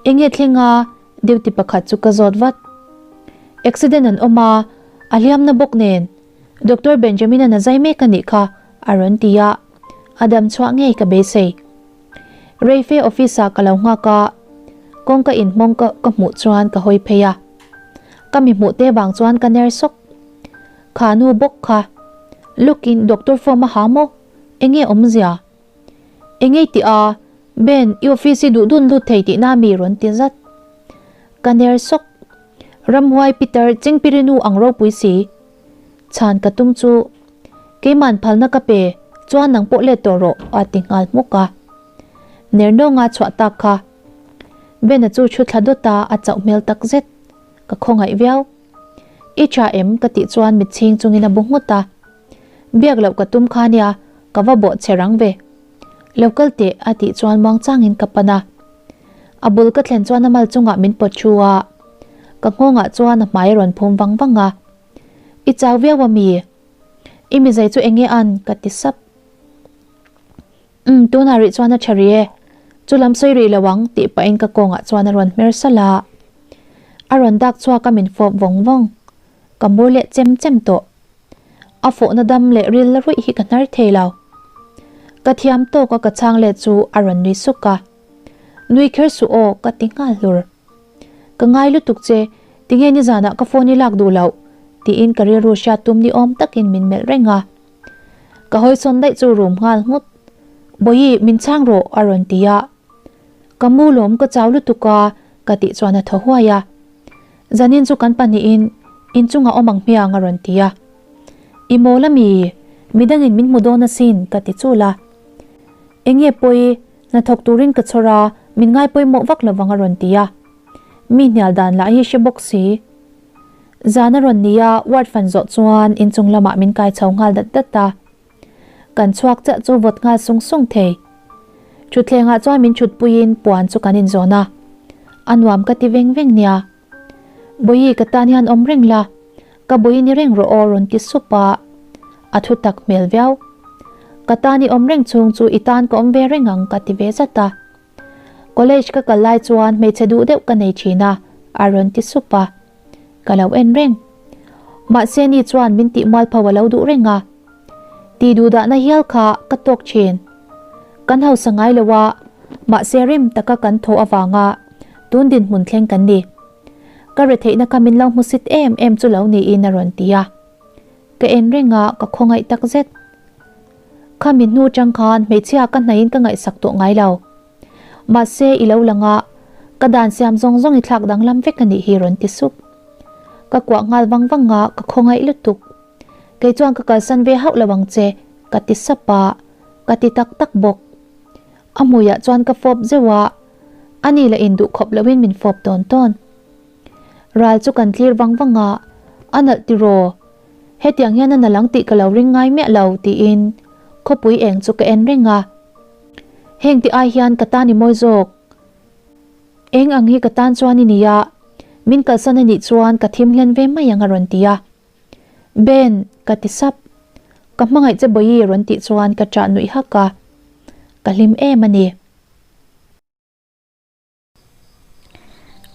Enge thleng a, duty pakhat chu ka zawt vat. Accident an awm a, a hliam na bawk nen Doctor Benjamin-a'n a zai mek a nih kha a rawn ti a, a dam chhuah ngei ka beisei. Reife office ah ka lo nghak a, kawngka inhmawng ka ka hmuh chuan ka hawi phei a. Ka mi hmuh te vang chuan ka ner sawk. Kha nu bawk kha. Lawkin doctor form a ha maw? Enge awmzia? Engei tih a, Ben, i office i duh dun lut thei tihna mi rawn ti zat. Ka ner sawk. Ramhuai Peter Chingpirinu ang ropui si. Chhan ka tum chu, Keiman phalna ka pe, chuan nang pawh let tawh rawh a ti nghal hmuk a. Ner nawnga chhuah tak kha. Ben-a chu thu thla dawt a, a chauh hmel tak zet. Ka khawngaih viau. I tha em? ka tih chuan mitchhing chungin a bu nghut a. Biak loh ka tum kha nia, ka va bawh che rang ve. Lo kal teh a tih chuan muang changin ka pan a. A bul ka thlen chuan a mal chungah min pawt thu a, ka nghawngah chuan a hmai a rawn phum vang vang a. I chau viau a mi? I mizei chu enge an? ka ti sap. Umm tunah rih chuan a tha rih e, chu lam sawi rih lo ang tih pahin ka kawngah chuan a rawn hmer salh a. A rawn dak chhuak a min fawp vawng vawng. Ka mur leh chem chem tawh. A fawhna dam leh ril la ruih hi ka hnar thei lo. Ka thiam tawk a ka chhang let chu a rawn nui suk a. Nui kher suh aw ka ti nghal hlur. Ka ngai lutuk che, tinge nizanah ka phone i lak duh loh? tiin ka rilru hriat tum ni awm takin min melh reng a. Ka hawisawn daih chu rum nghal nghut. Bawihi min chhang rawh a rawn ti a. Ka mu lawm ka chau lutuk a ka tih chuan a thaw huai a. Zanin chu kan pahnihin inchungah awm ang hmiang a rawn ti a. I mawl a mi? Midangin min hmu dawn asin ka ti chul a. Enge pawi, hnathawk turin ka chhawr a, min ngai pawimawh vak lovang a rawn ti a. Mi hnial dan lah hi hre bawk si. Zan a rawn ni a, ward fan zawh chuan inchung lamah min kai chho nghal dat dat a. Kan chhuak chiah chu vawt nghal sung sung thei. Thutthlengah chuan min thutpuiin puan chu kan inzawn a. A nuam ka ti veng veng nia. Bawihi ka tan hian awm reng la, ka bawihi ni reng rawh aw rawn ti sup a. A thu tak hmel viau. Ka tan i awm reng chhung chu i tan ka awm ve reng ang ka ti ve zat a. College ka kal lai chuan hmeichhe duh deuh ka nei thin a, a rawn ti sup a. Ka lo en reng. Mahse ni chuan min tih mualpho a lo duh reng a. Tih duh dahna hial kha ka tawk thin. Kan hausa ngai lo a, mahse rim taka kan thaw avanga tun dinhmun thleng kan ni. Ka retheihna kha min lo hmusit em em chu lo niin a rawn ti a. Ka en reng a, ka khawngaih tak zet. Khami hnu tang khan hmeichhia ka hnaihin ka ngaihsak tawh ngai lo. Mahse i lo lang a, ka dan siam zawng zawng i thlak danglam vek a nih hi rawn ti sup. Ka kuah nghal vang vang a, ka khawngaih lutuk. Kei chuan ka kalsan ve hauh lo ang che, ka ti sap a, ka ti tak tak bawk. A hmuiah chuan ka fawp zeuh a, ani lah in duh khawp loin min fawp tawn tawn. Ral chu kan thlir vang vang a, a nalh tiraw? Hetiang hian a nalh ang tih ka lo ring ngai miah lo, tiin khawpui eng chu ka en reng a. Heng ti ai hian ka tan i mawi zawk. Eng ang hi ka tan chuan i ni a, min kalsan a nih chuan ka thim hlen ve mai ang a rawn ti a. Ben, ka ti sap. Ka hmangaih che Bawihi rawn tih chuan ka ṭah nuih hak a. Ka hlim em a ni.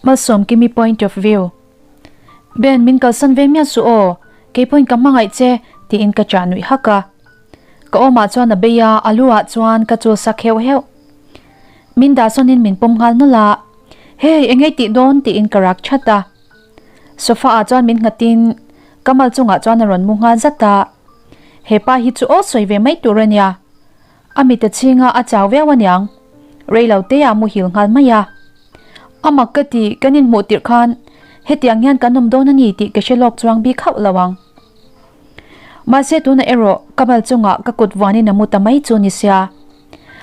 Malsawmkimi point of view. Ben, min kalsan ve miah suh aw, keipawhin ka hmangaih che, tiin ka ṭah nuih hak a. Ka awmah chuan a bei a, a lu ah chuan ka chul sak heuh heuh. Min dahsawnin min pawm nghal nawlh a, Hey, engei tih dawn? tiin ka rak chat a. Sofa ah chuan min nghatin ka mal chungah chuan a rawn mu nghal zat a. He pa hi chu aw sawi ve mai tur a nia. A mit a chhing a, a chau viau aniang. Rei lo te ah muhil nghal mai a. A mak ka ti, kan inhmuh tirh khan hetiang hian kan awm dawn a ni tih ka hre lawk chuang bik hauh lo ang. Mahse tunah erawh ka mal chungah ka kut vuanin a mu ta mai chu ni sia.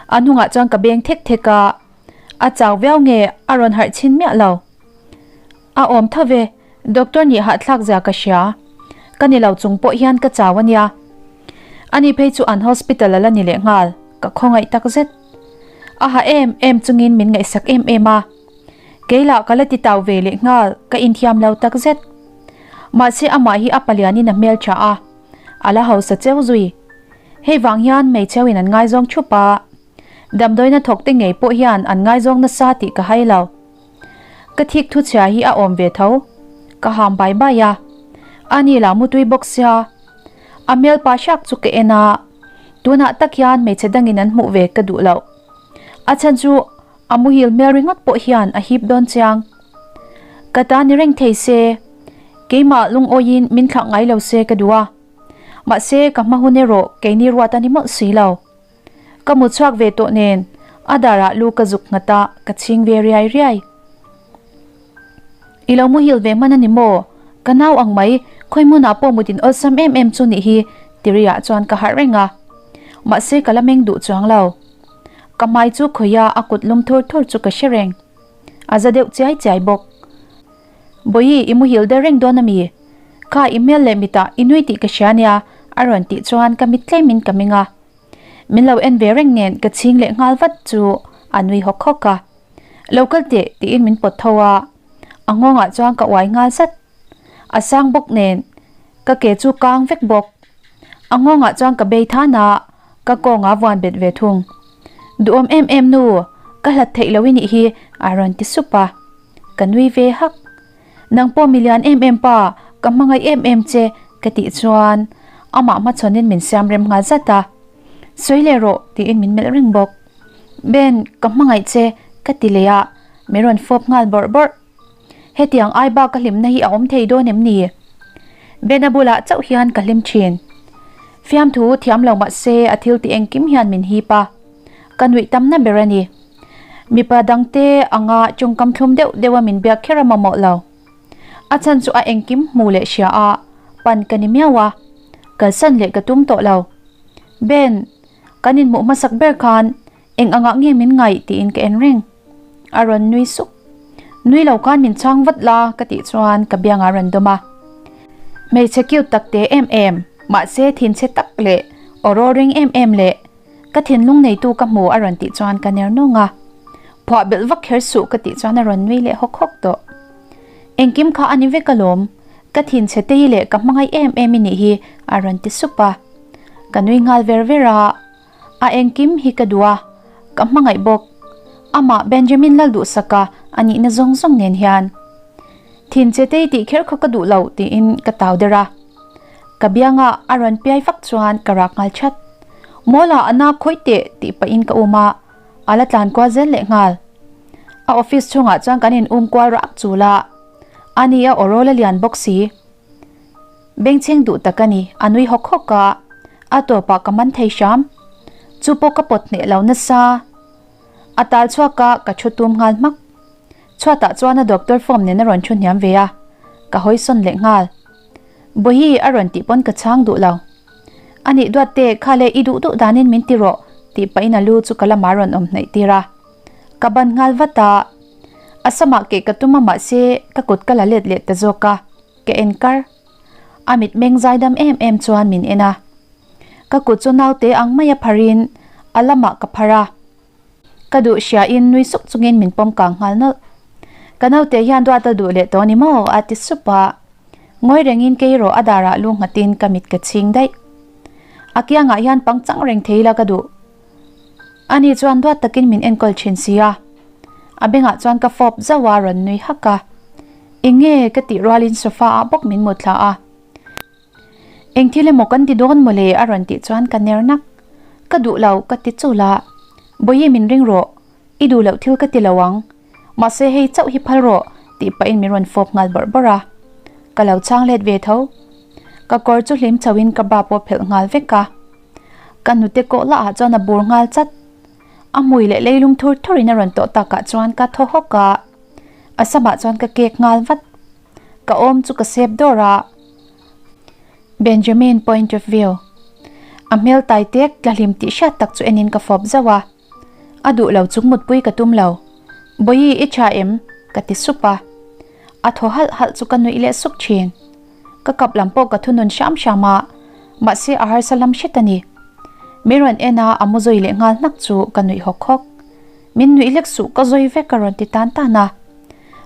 A hnungah chuan ka beng thek thek a, a chau viau nge a rawn harh chhin miah lo. A awm tho ve, doctor nih hahthlak zia ka hria. Ka ni lo chung pawh hian ka chau a nia. Ani phei chu an hospital a la ni leh nghal, ka khawngaih tak zet. A ha em em chungin min ngaihsak em em a. Kei lah ka la ti tau ve leh nghal, ka inthiam lo tak zet. Mahse amah hi a palianin a hmel tha a, a la hausa cheu zui. Hei vang hian hmeichheuin an ngaizawng thup a. Damdawiina thawk te ngei pawh hian an ngaizawng nasa tih ka hai lo. Ka thik thu chhia hi a awm ve tho. Ka ham bai bai a, ani lah mutui bawk sia. A hmel pa hriak chu ka en a, tunah tak hian hmeichhe dangin an hmuh ve ka duh loh. A chhan chu a muhil hmel ringawt pawh hian a hip dawn chiang. Ka ta ni reng thei se, keimah lungawiin min thlak ngai lo se ka duh a. Mahse ka hma hun erawh keini ruat a ni mawlh si lo. Ka mu chhuak ve tawh nen a darah lu ka zuk nghat a, ka chhing ve riai riai. I lo muhil ve hman a ni maw? Ka nau ang mai, khawi hmunah pawh mut in awlsam em em chu nih hi, tiriah chuan ka harh reng a. Mahse ka la meng duh chuang lo. Ka hmai chu khawia a kut lum thur thur chu ka hre reng. A za deuh chiai chiai bawk. Bawihi, i muhil der reng dawn a mi? Kha i hmel leh mitah i nui tih ka hria nia, a rawn tih chuan ka mit tlemin ka meng a. Min lo en ve reng nen ka chhing leh nghal vat chu a nui hawk hawk a. Lo kal teh tiin min pawt tho a, a nghawngah chuan ka uai nghal zat. A sang bawk nen ka ke chu kang vek bawk. A nghawngah chuan ka bei than a, ka kawnga vuan bet ve thung. Duhawm em em nu, ka hlat theih lo i nih hi a rawn ti sup a. Ka nui ve hak. Nang pawh milian em em pa, ka hmangaih em em che ka tih chuan amah hmachhawnin min siam rem nghal zat a. Sawi leh rawh tiin min melh reng bawk. Ben, ka hmangaih che ka ti leh a, min rawn fawp nghal bawrh bawrh. Hetiang ai bak ka hlimna hi a awm thei dawn em ni? Ben-a bulah chauh hian ka hlim thin. Fiamthu thiam lo mah se a thil tih engkim hian min hip a, ka nuih tamna ber a ni. Mipa dangte anga tawngkam thlum deuh deuha min biak kher a mamawh lo. A chhan chu a engkim hmu leh hria a, pan ka ni miau a, kalsan leh ka tum tawh lo. Ben, kan inhmuh hmasak ber khan eng angah nge min ngaih tiin ka en reng. A rawn nui suk. Nui lo khan min chhang vat la ka tih chuan ka biangah a rawn dawm a. Hmeichhe cute tak te em em, mahse thinchhe tak leh aw raw ring em em leh Ka thinlung neitu ka hmu a rawn tih chuan ka ner nawng a. Phuah belh vak kher suh ka tih chuan a rawn nui leh hawk hawk tawh. Engkim kha a ni vek alawm, ka thin chhe tei leh ka hmangaih em em i nih hi a rawn ti sup a. Ka nui nghal ver ver a, a engkim hi ka duh a, ka hmangaih bawk. Amah Benjamin Lalduhsaka a nihna zawng zawng nen hian. Thin che tei tih kher kha ka duh lo tiin ka tau der a. Ka bianga a rawn piai vak chuan ka rak nghal chat. Mawla a na khawih teh tih pahin ka um a, a la tlan kual zel leh nghal. A office chhungah chuan kan in um kual rak chul a, a ni a aw rawl a lian bawk si. Bengchheng duh tak a ni, a nui hawk hawk a, a tawpah ka man thei hram. Chu pawh ka pawt hneh lo nasa. A tal chhuak a, ka thu tum nghal hmak. Chhuatah chuan a doctor form nen a rawn thu hniam ve a, ka hawi sawn leh nghal. Bawihi a rawn tih pawn ka chhang duh lo. A nih duat te, kha le i duh duh danin min ti rawh tih pahin a lu chu ka lamah a rawn awm hnaih tir a. Ka ban nghal vat a, a samah keh ka tum a mahse ka kut ka la let leh ta zawk a, ka en kar. A mitmeng zaidam em em chuan min en a. Ka kut chu naute ang maia pharin a lamah ka phar a. Ka duh hriain nui suk chungin min pawm kang nghal nawlh. Ka naute hian duat a duh leh tawh ni maw? a ti sup a. Ngawi rengin kei rawh a darah lu nghatin ka mit ka chhing daih. A kiangah hian pangchang reng thei ila ka duh. Ani chuan duat takin min enkawl thin si a. A bengah chuan ka fawp zauh a rawn nui hak a. Eng nge ka tih rualin sofa ah bawk min mut thla a. Eng thil emaw kan ti dawn mawle a rawn tih chuan ka ner nak. Ka duh lo ka ti chul a. Bawihi min ring rawh. I duh loh thil ka ti lo ang. Mahse hei chauh hi phal rawh tih pahin min rawn fawp nghal bawrh bawrh a. Ka lo chhang let ve tho. Ka kawr chu hlim chho in ka ba pawh phelh nghal vek a. Ka hnute kawh lah ah chuan a bur nghal chat. A hmui leh leilung thur thur in a rawn tawh takah chuan ka thaw hawk a. A samah chuan ka kek nghal vat. Ka awm chu ka sep dawr a. Benjamin point of view. A hmel tai tek tla hlim tih hriat tak chu enin ka fawp zauh a. A duh lo chung mutpui ka tum lo. Bawihi i tha em? Ka ti sup a. A thaw halh halh chu ka nuih leh suk thin. Ka kap lam pawh ka thunun hram hram a, mahse a harsa lam hret a ni. Min rawn en a, a mu zui leh nghal hnak chu ka nuih hawk hawk. Min nuih hlek suh ka zawi vek a rawn ti tan tan a.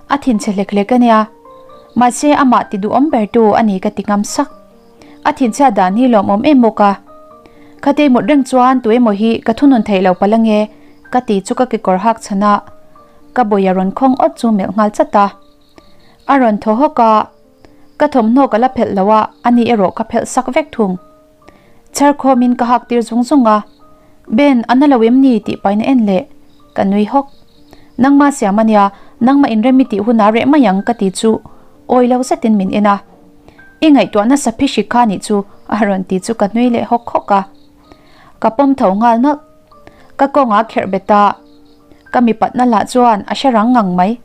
A thinchhe hlek hlek a nia. Mahse amah ti duhawm ber tu a ni ka ti ngam sak. A thinchhia dan hi lawmawm em bawk a. Khatei mut reng chuan tu emaw hi ka thunun theih lo palh ange ka ti chu ka kekawr hak chhan a, ka bawih a rawn khawng awt chu melh nghal chat a. A rawn thaw hawk a. Ka thawmhnaw ka la phelh lo a, ani erawh ka phelh sak vek thung. Chhar khawmin ka hak tir zung zung a, Ben, a na lo em ni? tih paina en leh ka nui hawk. Nangma siam a nia, nangma inrem i tih hunah reh mai ang ka ti chu awi lo zetin min en a. I ngaihtuah nasa phihrik kha nih chu a rawn ti chu ka nui leh hawk hawk a. Ka pawm tho nghal nawlh. Ka kawngah kherh bet a, ka mipatna lah chuan a hre rang ngang mai.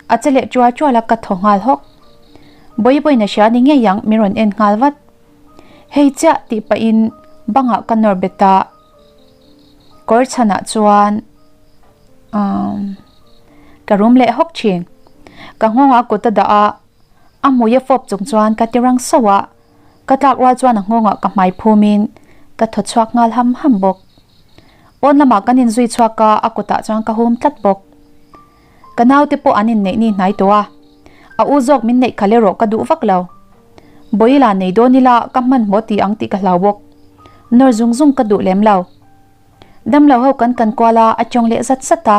A che leh chual chual a ka thaw nghal hawk. Bawibawiin a hria ni ngei ang min rawn en nghal vat. Hei chiah tih pahin bangah ka nawr bet a, kawr chhanah chuan umm ka rum leh hawk thin. Ka nghawngah kut a dah a, a hmui a fawp chung chuan ka ti rang sauh a, ka tlak rual chuan a nghawngah ka hmai phumin ka thaw chhuak nghal ham ham bawk. Pawn lamah kan inzui chhuak a, a kutah chuan ka hum tlat bawk. Ka naute pawh an inneih ni hnai tawh a, a u zawk min neih khalh erawh ka duh vak lo. Bawila nei dawn ila ka hmanhmawh ti ang tih ka hlau bawk. Nawr zung zung ka duh lem lo. Damlo ho kan kan kual a, a tawng leh zat zat a.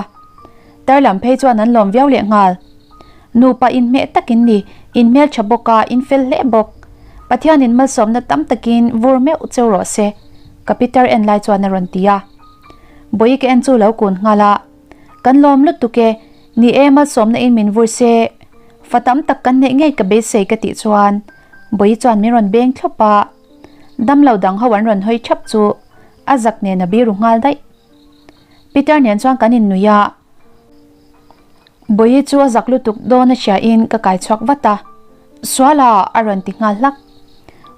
Tar lam phei chuan an lawm viau leh nghal. Nupa inhmeh tak in ni, in hmeltha bawk a, in fel hle bawk. Pathianin malsawmna tam takin vur meuh cheu rawh se, ka pitar en lai chuan a rawn ti a. Bawi ka en chu lo kun nghal a. Kan lawm lutuk e, ni e malsawmna in min vur se, fa tam tak kan neih ngei ka beisei ka tih chuan Bawi chuan min rawn beng thlawp a, damlo dang ho an rawn hawi thap chu a zak nen a biru nghal daih. Peter nen chuan kan innuih a, Bawi chu a zak lutuk dawn a hria in ka kai chhuak vat a, Suala a rawn ti nghal hlak.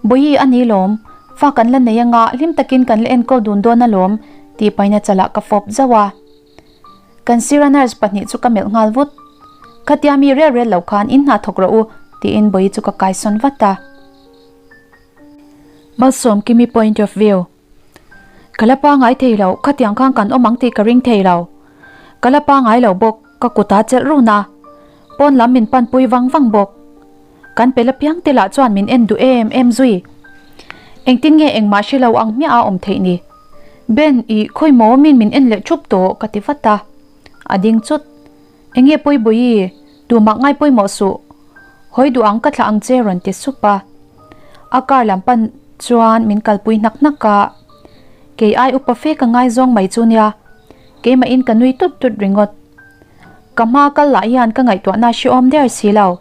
Bawi a ni lawm, fa kan la nei anga hlim takin kan la enkawl dun dawn alawm tih paina chalah ka fawp zauh a. Kan sira nurse pahnih chu ka melh nghal vut. Khatia mi rel rel lo khan in hna thawk rawh u tiin Bawi chu ka kaisawn vat a. Malsawmkimi point of view. Ka la pangai thei lo, khatiang khan kan awm ang tih ka ring thei lo. Ka la pangai lo bawk, ka kut a chelh run a. Pawn lam min panpui vang vang bawk. Kan pe la piang te lah chuan min en duh em em zui. Engtin nge engmah hre lo ang hmiah a awm theih ni? Ben, i khawi maw min min en leh thup tawh ka ti vat a. A ding chut. Enge pawi bawi? Tumah ngai pawimawh suh. Hawi duh ang ka thlah ang che rawn ti sup a. A car lam pan chuan min kalpui hnak hnak a. Kei ai upa fe ka ngaizawng mai chu nia. Keimahin ka nui tut tut ringawt. Ka hma kal lah hian ka ngaihtuahna hrehawm der si lo.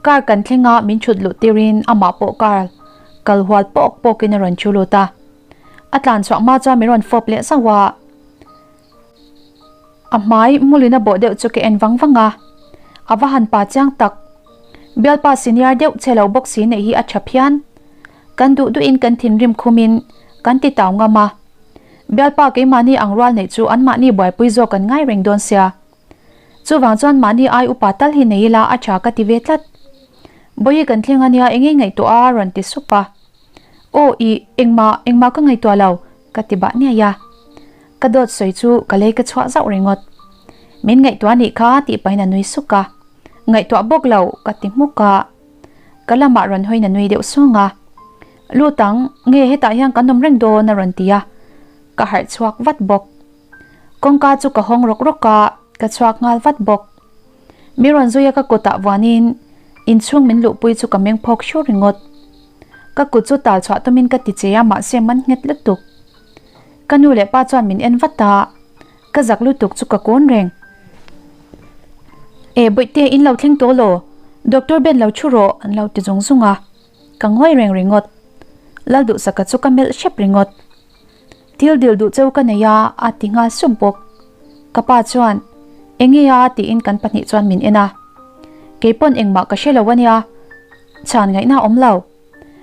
Car kan thleng a min thut luh tirin amah pawh car kal hual pawk pawkin a rawn thu lut a. A tlan chhuah hma chuan min rawn fawp leh zauh a. A hmai hmulin a bawh deuh chu ka en vang vang a. A va han pa chiang tak. Bialpa senior deuh che lo bawk si neih hi a tha phian. Kan duh duhin kan thinrim khumin kan ti tau ngam a. Bialpa keimahni ang rual neih chu anmahni buaipui zawk an ngai reng dawn sia. Chuvang chuan mahni ai upa tal hi nei ila a tha ka ti ve tlat. Bawihi kan thleng ania engei ngaihtuah a rawn ti sup a. Aw ih, engmah, engmah ka ngaihtuah lo, ka ti bah niai a. Ka dawt sawi chu ka lei ka chhuah zauh ringawt. Min ngaihtuah nih kha tih pahin a nui suk a. Ngaihtuah bawk lo, ka ti hmuk a. Ka lamah rawn hawiin a nui deuh sawng a. Lut ang, nge hetah hian kan awm reng dawn a rawn ti a. Ka harh chhuak vat bawk. Kawngka chu ka hawng rawk rawk a, ka chhuak nghal vat bawk. Mi rawn zui a ka kutah vuanin inchhung min luhpui chu ka meng phawk hrur ringawt. Ka kut chu tal chhuah tumin ka ti che a mahse man nghet lutuk. Ka nu leh pa chuan min en vat a, ka zak lutuk chu ka kawn reng. E bawihte in lo thleng tawh law, Doctor Ben lo thu rawh an lo ti zung zung a, ka ngawi reng ringawt. Lalduhsaka chu ka melh hrep ringawt. Thil dil duh cheu ka nei a, a ti nghal sup bawk. Ka pa chuan, Enge a? tiin kan pahnih chuan min en a. Keipawn engmah ka hre lo a nia, chhan ngaihna a awm lo.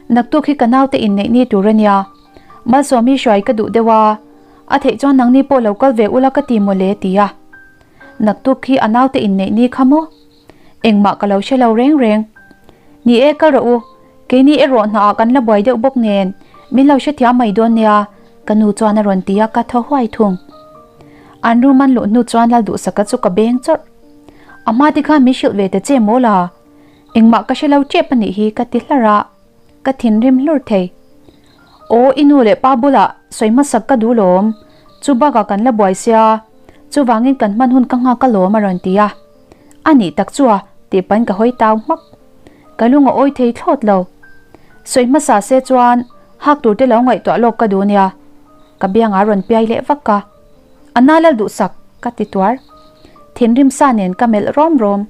Naktuk hi ka naute inneih ni tur a nia. Malsawmi hruai ka duh deuh a, a theih chuan nangni pawh lo kal ve ula ka ti mawle ti a. Naktuk hi a naute inneih ni kha maw? Engmah ka lo hre lo reng reng. Ni e kal rawh u, keini erawh hnaah kan la buai deuh bawk nen, min lo hrethiam mai dawn nia, ka nu chuan a rawn ti a, ka thaw huai thung. An room an luh hnu chuan Lalduhsaka chu ka beng chawrh. A hma te khan min hrilh ve ta che maw la? Engmah ka hre lo tep a nih hi ka ti hlar a, ka thinrim hlur thei. Aw i nu leh pa bulah sawi hmasak ka duh lawm, chu bakah kan la buai sia, chuvangin kan hman hun ka nghak alawm a rawn ti a. A nih tak chu a, tih pahin ka hawi tau hmak. Ka lung a awi thei thlawt lo. Sawi hmasa se chuan hak tur te lo ngaihtuah lawk ka duh nia. Ka biangah a rawn piai leh vak a. A na lal duhsak ka ti tuar. Thinrim sa nen ka melh rawm rawm.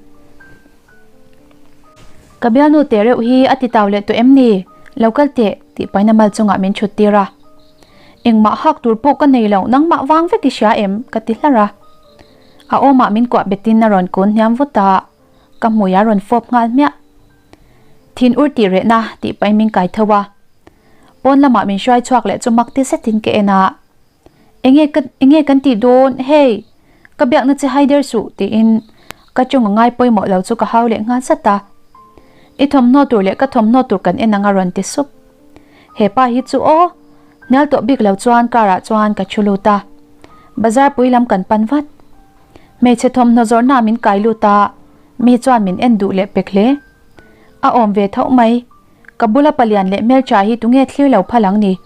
Ka bialnu teh reuh hi a ti tau leh tawh em ni? Lo kal teh tih paina mal chungah min thut tir a. Engmah hak tur pawh ka nei lo, nangmah vang vek i hria em? ka ti hlar a. A awmah min kuah betin a rawn kun hniam vut a, ka hmui a rawn fawp nghal hmiah. Thin ur tih rehna tih pahin min kai tho a. Pawn lamah min hruai chhuak leh chu mak ti zetin ka en a. Enge ka enge kan tih dawn hei ka biakna che hai der suh tiin ka chunga ngai pawimawh lo chu ka hau leh nghal zat a. I thawmhnaw tur leh ka thawmhnaw tur kan en anga rawn ti sup. Hepa hi chu aw hnial tawh bik lo chuan car ah chuan ka thu lut a. Bazar pui lam kan pan vat. Hmeichhe thawmhnaw zawrhna min kai lut a, mi chuan min en duh leh pek hle. A awm ve tho mai. Ka bula palian leh hmeltha hi tunge thlir lo phal ang ni?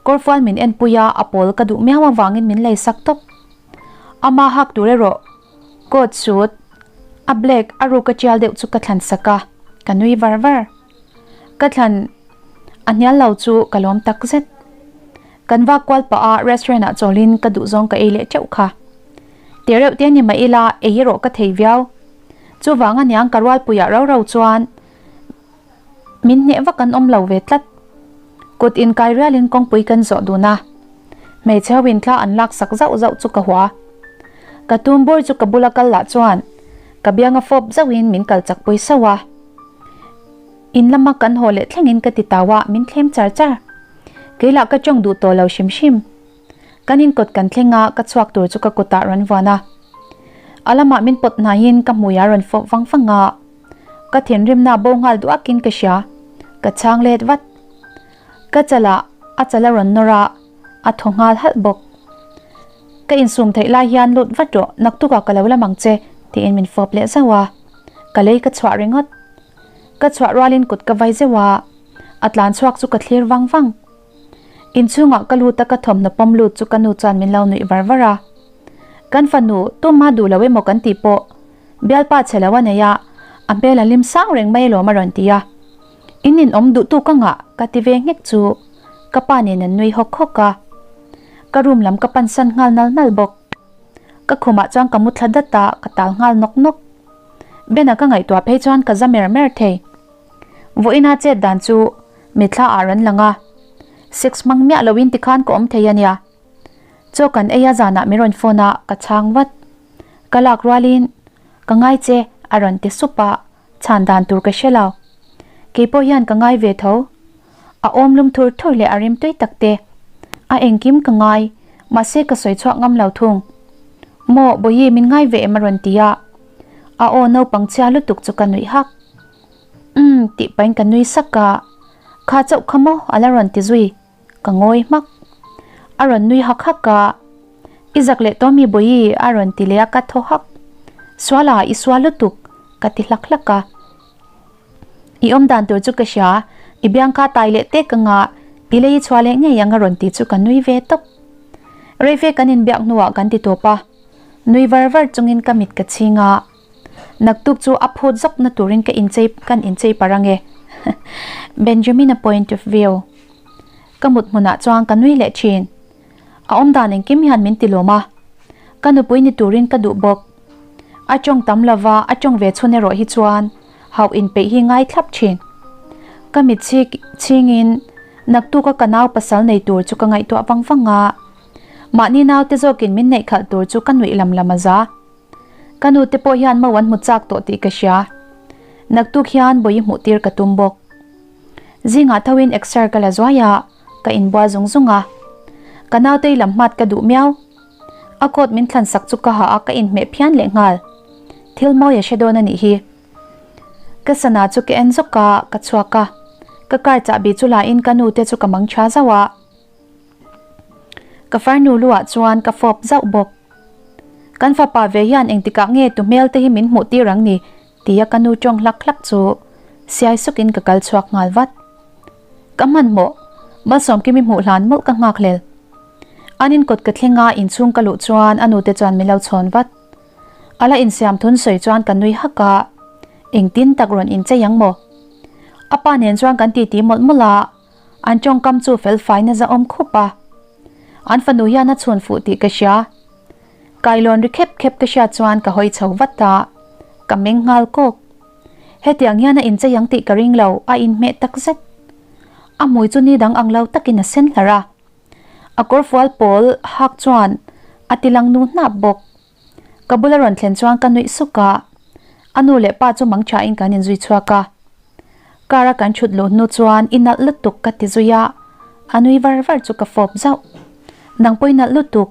Kawrfual min enpui a, a pawl ka duh miau avangin min lei sak tawp. Ama hak tur erawh coat suit a black a ruk a tial deuh chu ka thlan sak a, ka nui var var. Ka thlan a hnial lo chu ka lawm tak zet. Kan vak kual pah a restaurant ah chawlin ka duhzawng ka ei leh teuh kha. Te reuh te ni mah ila ei erawh ka thei viau. Chuvang aniang ka rualpuiah rau rau chuan Min hneh vak an awm lo ve tlat. Kut inkai rialin kawngpui kan zawh dun a. Hmeichhe ho in thla an lak sak zauh zauh chu ka hua. Ka tum bur chu ka bula kal lah chuan ka bianga fawp zauhin min kal chak pui sauh a. In lama kan haw leh thlengin ka ti tau a, min thlem char char. Kei lah ka tawng duh tawh lo hrim hrim. Kan inkawt kan thleng a, ka chhuak tur chu ka kutah rawn vuan a. A lamah min pawt hnaiin ka hmui a rawn fawp vang vang a. Ka thinrimna bo nghal duakin ka hria, ka chhang let vat. Ka chalah a chal a rawn nawr a, a thaw nghal halh bawk. Ka insum theih lai hian lut vat rawh, naktukah ka lo la mang che, tiin min fawp leh zauh a. Ka lei ka chhuah ringawt. Ka chhuah rualin kut ka vai zeuh a, a tlan chhuak chu ka thlir vang vang. Inchhungah ka lut a ka thawmhnaw pawm lut chu ka nu chuan min lo nuih var var a. Kan fanu, tumah duh lo emaw kan tih pawh Bialpa chhe lo a nei a, a hmel a lim sang reng mai alawm a rawn ti a. In inawm duh tu ka ngah ka ti ve nghek chu ka pa nen an nui hawk hawk a. Ka room lam ka pansan nghal nal nal bawk. Ka khumah chuan ka mu thla dat a, ka tal nghal nawk nawk. Bena ka ngaihtuah phei chuan ka za mer mer thei. Vawiina chet dan chu mitthla ah rawn lang a, sex hmang miah loin tikhan ka awm thei a nia. Chaw kan ei a zanah min rawn phone a, ka chhang vat. Ka lak rualin, Ka ngai che, a rawn ti sup a, chhan dan tur ka hre lo. Kei pawh hian ka ngai ve tho. A awm lum thur thur leh a rim tui tak te. A engkim ka ngai, mahse ka sawi chhuak ngam lo thung. Maw, Bawihi min ngai ve em a rawn ti a. A aw naupang chhia lutuk chu ka nuih hak. Umm, tih pahin ka nui sak a, Kha chauh kha maw a la rawn ti zui. Ka ngawi hmak. A rawn nui hak hak a, I zak leh tawh mi Bawihi a rawn ti leh a ka thaw hak. Suala, i sual lutuk, ka ti hlak hlak a. I awm dan tur chu ka hria, i biang kha tai leh tek anga i lei i chhuah leh ngei ang a rawn ti chu ka nui ve tawp. Reife kan inbiak hnuah kan ti tawp a, nui var var chungin ka mit ka chhing a. Naktuk chu a phut zawk na turin ka inchei kan inchei par ange. Benjamin-a point of view. Ka mut hmunah chuan ka nui leh thin. A awm dan engkim hian min ti lawm a. Ka nupui ni turin ka duh bawk. A tawng tam lova a tawng ve chhun erawh hi chuan hauh inpeih hi ngai thlap thin. Ka mit chhingin naktuka ka nau pasal nei tur chu ka ngaihtuah vang vang a. Mahni naute zawkin min neih khalh tur chu ka nuih lam lam a za. Ka nu te pawh hian mo an hmu chak tawh tih ka hria. Naktuk hian bawi hmuh tir ka tum bawk. Zingah tho in exer ka la zuai a, ka inbual zung zung a. Ka nautei lam hmat ka duh miau. A coat min thlan sak chu ka ha a ka inhmeh phian leh nghal. Thil mawi a hre dawn a nih hi. Ka sana chu ka en zawk a, ka chhuak a. Ka car chahbi chu la in ka nu te chu ka mang tha zauh a. Ka farnu lu ah chuan ka fawp zauh bawk. Kan fapa ve hian engtikah nge tu hmel te hi min hmuh tir ang ni tia ka nu tawng hlak hlak chu siai sukin ka kal chhuak nghal vat. Ka hmanhmawh, Malsawmkimi hmuh hlan mawlh ka nghak hlel. An inkawt ka thleng a inchhung ka luh chuan a nute chuan min lo chhawn vat. A la insiam thun sawi chuan ka nui hak a, engtin tak rawn inchei ang maw? A pa nen chuan kan titi mawlh mawlh a, an tawngkam chu fel faina zahawm khup a. An fanu hian a chhun fuh tih ka hria. Kailawn ri khep khep ka hriat chuan ka hawi chho vat a, ka meng nghal kawk. Hetiang hian a inchei ang tih ka ring lo, a inhmeh takzet. A hmui chu ni dang ang lo takin a sen hlarh a. A kawrfual pawl hak chuan a ti lang nu hnap bawk. Ka bula rawn thlen chuan ka nuih suk a, a nu leh pa chu mang thain kan inzui chhuak a. Car a kan thut luh hnu chuan i nalh lutuk ka ti zui a, a nui var var chu ka fawp zauh. Nang pawh i nalh lutuk,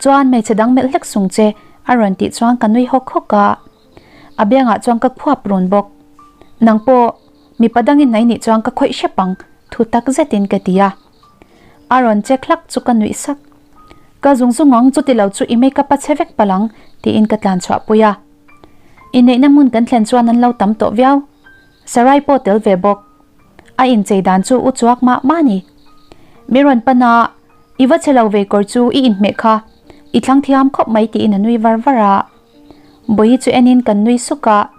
chuan hmeichhe dang melh hlek sung che a rawn tih chuan ka nui hawk hawk a, a biangah chuan ka khuap run bawk. Nang pawh mipa dangin hnai nih chuan ka khawih hrep ang thu tak zetin ka ti a. A rawn che hlak chu ka nuih sak. Ka zung zung ang, chuti lo chu i makeup a chhe vek palh ang, tiin ka tlan chhuah pui a. Inneihna hmun kan thlen chuan an lo tam tawh viau. Sarai pawh tel ve bawk. A inchei dan chu u chuak mah mah a ni. Mi rawn pan a, I va chhe lo ve kawr chu i inhmeh kha, i thlang thiam khawp mai tiin a nui var var a. Bawihi chu enin kan nui suk a,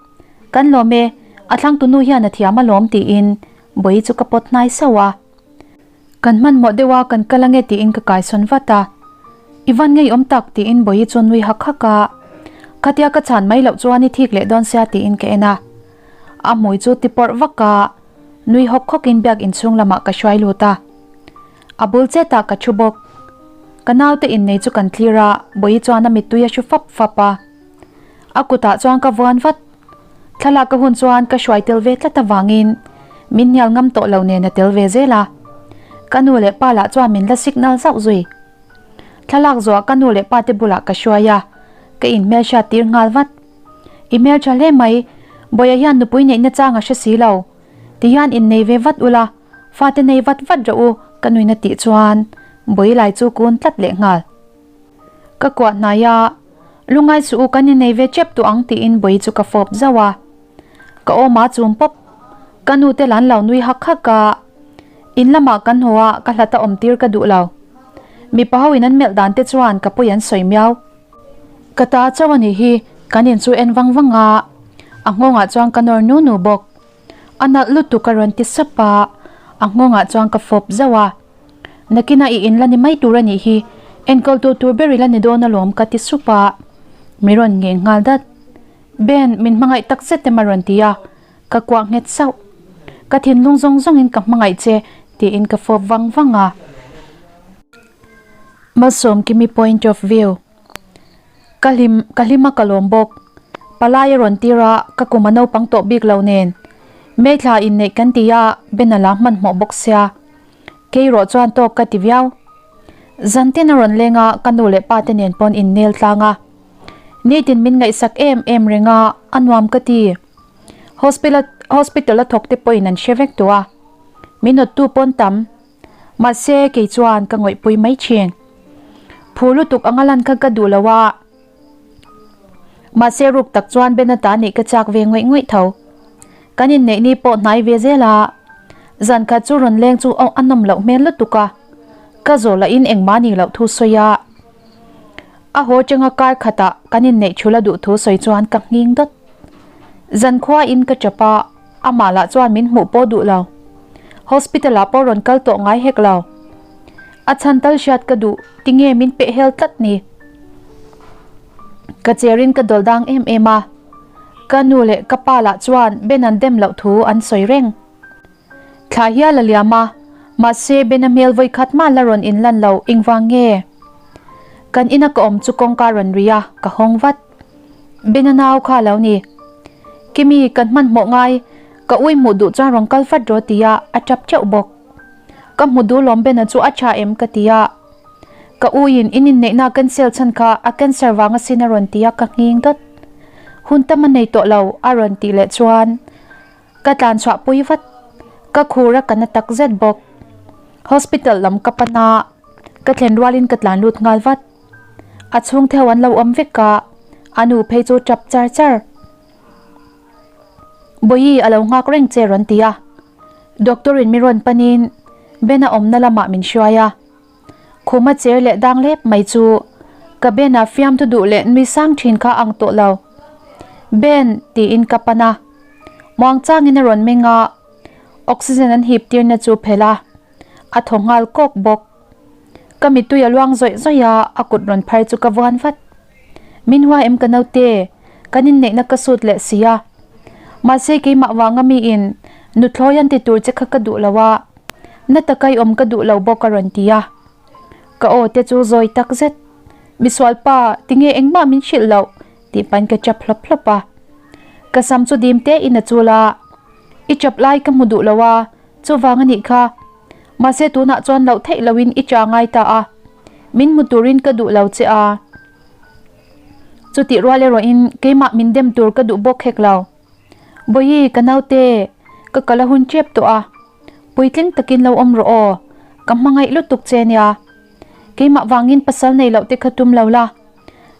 Kan lawm e, a thlangtu nu hian a thiam alawm tiin Bawihi chu ka pawt hnai sauh a. Kan hmanhmawh deuh a, kan kal ange tiin ka kaisawn vat a. I van ngeiawm tak tiin Bawihi chu nui hak hak a. Khatia ka chhan mai loh chuan i thik leh dawn sia tiin ka en a. A hmui chu ti pawrh vak a, nui hawk hawk in biak inchhung lamah ka hruai lut a. A bul chetah ka thu bawk. Ka naute innei chu kan thlir a, Bawihi chuan a mittui a hru fap fap a. A kutah chuan ka vuan vat. Thlalak ka hun chuan ka hruai tel ve tlat avangin min hnial ngam tawh lo nen a tel ve zel a. Ka nu leh pa lah chuan min la signal zauh zui. Thlalak zuah ka nu leh pa te bulah ka hruai a, ka inhmelhriat tir nghal vat. I hmeltha hle mai, Bawiha hian nupui neihna chang a hre si lo. Tihian innei ve vat ula, fate nei vat vat rawh u ka nuin a tih chuan Bawilai chu kun tlat leh nghal. Ka kuah hnai a, Lungai suh u kan innei ve chep tawh ang tiin Bawi chu ka fawp zauh a. Ka awm a chum pawp. Ka nu te lan lo nui hak hak a. In lamah kan haw a, ka hlat a awm tir ka duh lo. Mipa ho in an melh dan te chuan ka pawi an sawi miau. Ka ta chauh a nih hi, kan in chu en vang vang a, a nghawngah chuan ka nawr nu nu bawk. A nalh lutuk a rawn ti sap a, a nghawngah chuan ka fawp zauh a. Nakina i in la ni mai tur a nih hi, enkawl tu tur ber i la ni dawn alawm ka ti sup a, mi rawn ngheng nghal dat. Ben, min hmangaih tak zet em a rawn ti a, ka kuah nghet sauh. Ka thinlung zawng zawngin ka hmangaih che tiin ka fawp vang vang a. Malsawmkimi point of view. Ka hlim, ka hlim a ka lawm bawk. Palai a rawn tir a, ka kum a naupang tawh bik lo nen. May thla inneih kan ti a, Ben a la hmanhmawh bawk sia. Kei rawh chuan tawk ka ti viau. Zantin a rawn leng a, ka nu leh pa te nen pawn innel tlang a. Nitin min ngaihsak em em reng a, a nuam ka ti. Hospital hospital a thawk te pawhin an hre vek tawh a. Min awttu pawn tam. Mahse kei chuan ka ngawihpui mai thin. Phu lutuk anga lan kha ka duh lo a. Mahse ruk tak chuan Benata nih ka chak ve ngawih ngawih tho. Kan inneih ni pawh hnai ve zel a, zan khat chu rawn leng chu a nawm loh hmel lutuk a, ka zawh lahin engmah nih loh thu sawi a. A haw changa kar khatah kan inneih thul a duh thu sawi chuan ka nghing dawt. Zan khua in ka tap a, amah lah chuan min hmuh pawh duh lo. Hospital ah pawh rawn kal tawh ngai hek lo. A chhan tal hriat ka duh, tinge min peh hel tlat ni. Ka cher in ka dawl dang em em a. Ka nu leh ka pa lah chuan Ben an dem loh thu an sawi reng. Thla hial a liam a, mahse Ben a hmel vawi khat mah la rawn inlan lo engvang nge? Kan ina ka awm chu kawngka rawn ri a, ka hawng vat. Ben a nau kha lo ni. Kimi, kan hmanhmawh ngai, ka ui hmuh duh chuan rawn kal vat rawh ti a, a tap teuh bawk. Ka hmu duh lawm Ben a chu a tha em ka ti a. Ka uiin in inneihna a cancel chhan kha a cancer vang asin a rawn ti a ka nghing dawt. Hun tam a nei tawh lo a rawn tih leh chuan ka tlan chhuah pui vat. Ka khur a ka na tak zet bawk. Hospital lam ka pan a, ka thlen rualin ka tlan lut nghal vat. A chhung theu an lo awm vek a, a nu phei chu tap char char. Bawihi a lo nghak reng che rawn ti a. Doctor in mi rawn panin Ben a awmna lamah min hruai a. Khuma cher leh dang lep mai chu ka Ben a fiamthu duh leh nui sang thin kha ang tawh lo. Ben tiin ka pan a. Muang changin a rawn meng a. Oxygen an hip tirna chu phelh a, a thaw nghal kawk bawk. Ka mittui a luang zawih zawih a, a kut rawn phar chu ka vuan vat. Min hua em ka naute, kan inneihna ka sut leh si a. Mahse keimah vanga miin nuthlawi an ti tur che kha ka duh lo a, na taka i awm ka duh lo bawk a rawn ti a. Ka aw te chu zawi tak zet. Misual pa, tinge engmah min hrilh loh? tih pahin ka chap hlawp hlawp a. Ka sam chu dim te in a chul a, I chap lai ka hmu duh lo a, chuvang a nih kha. Mahse tunah chuan loh theih loin i cha ngai ta a, min hmu turin ka duh lo che a. Chutih rual erawhin keimah min dem tur ka duh bawk hek lo. Bawihi, ka naute, ka kal a hun tep tawh a, puitling takin lo awm rawh aw, ka hmangaih lutuk che nia. Keimah vangin pasal nei loh te kha tum lo la.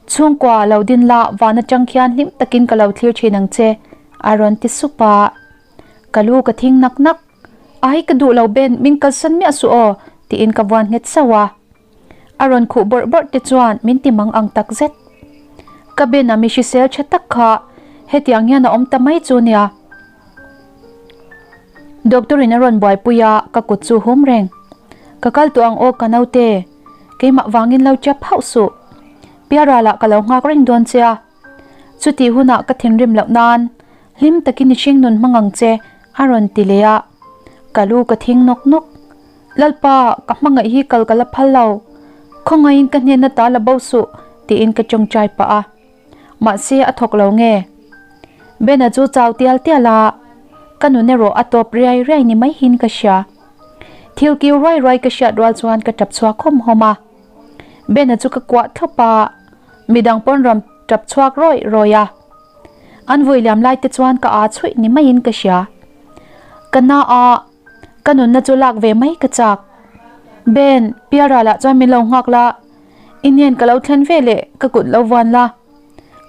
Chhungkua lo din la van atang khian hlim takin ka lo thlir thin ang che, a rawn ti sup a. Ka lu ka thing nak nak. Ai ka duh lo Ben, min kalsan miah suh aw, tiin ka vuan nghet sauh a. A rawn khuh bawrh bawrh te chuan min ti mang ang tak zet. Ka Ben a mi hrisel tha tak kha hetiang hian a awm ta mai chu nia. Doctor in a rawn buaipui a, ka kut chu hum reng. Ka kal tawh ang aw ka naute, keimah vangin lo chap hauh suh. Piara lah ka lo nghak reng dawn che a. Chutih hunah ka thinrim loh nan hlim takin i hring nun hmang ang che a rawn ti leh a. Ka lu ka thing nawk nawk. Lalpa, ka hmangaih hi kal ka la phal lo. Khawngaihin ka hnena ta la bo suh tiin ka tawngtai pah a. Mahse a thawk lo nge? Bena chu chau tial tial a, ka nun erawh a tawp riai riai ni mai hin ka hria. Thil kiu ruai ruai ka hriat rual chuan ka tap chhuak hawm hawm a. Bena chu ka kuah thlawp a, midang pawn rawn tap chhuak rawih rawih a. An vui liam lai te chuan ka aa chhuih ni maiin ka hria. Ka na a, ka nunna chu lak ve mai ka chak. Ben, Piara lah chuan min lo nghak la. I hnen ka lo thlen ve leh ka kut lo vuan la,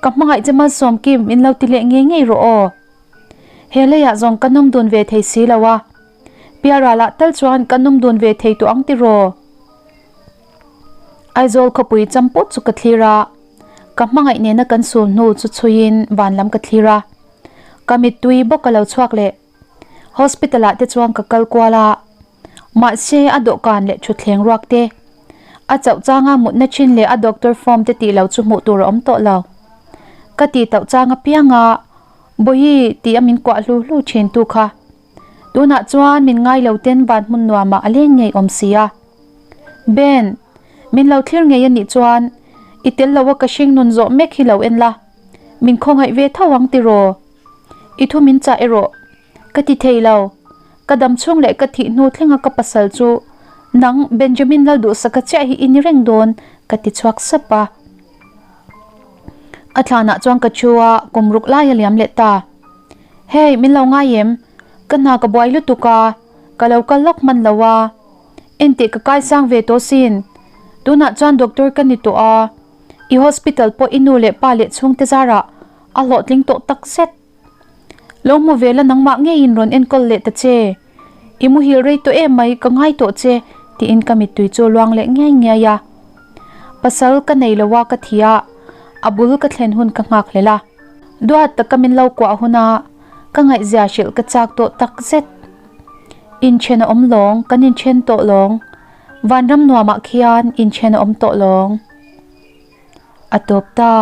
ka hmangaih che malsawm kim min lo ti leh ngei ngei rawh aw. He leiah zawng ka nawm dun ve thei si lo a, Piara lah tal chuan ka nawm dun ve thei tawh ang tiraw? Aizawl khawpui champut chu ka thlir a, ka hmangaih nena kan sul hnu chu chhuiin van lam ka thlir a, ka mittui bawk ka lo chhuak leh. Hospital ah te chuan ka kal kual a, mahse a dawhkan leh thutthleng ruak te, a chauh changa mutna thin leh a doctor form te tih lo chu hmuh tur a awm tawh lo. Ka tih tauh chang apiang a, Bawihi tih a min kuah hlu hlu thin tu kha. Tunah chuan min ngai lo ten van hmun nuamah a leng ngei awm si a. Ben, min lo thlir ngei a nih chuan i tel lo a ka hring nun zawh mek hi lo en la, min khawngaih ve tho ang tiraw? I thu min chah erawh ka ti thei lo. Ka dam chhung leh ka thih hnu thlenga ka pasal chu nang Benjamin Lalduhsaka chiah hi i ni reng dawn ka ti chhuak sap a. A thlanah chuan ka thu a, kum ruk lai a liam leh ta. Hey, min lo ngai em? Ka hna ka buai lutuk a, ka lo kal lawk hman lo a. Enteh ka kaisang ve tawh sin. Tunah chuan doctor ka ni tawh a, i hospital pawh i nu leh pa leh chhungte zarah A hlawhtling tawh tak zet. Lo hmu ve la nangmah ngeiin rawn enkawl leh ta che. I muhil rei tawh em mai ka ngai tawh che tiin ka mittui chu luang leh ngiai ngiai a. Pasal ka nei lo a ka thi a, a bul ka thlen hun ka nghak hlel a. Duat taka min lo kuah huna ka ngaihzia hrilh ka chak tawh tak zet. Inthen a awm lawng, kan inthen tawh lawng. Vanram nuamah khian inthen a awm tawh lawng. A tawp ta.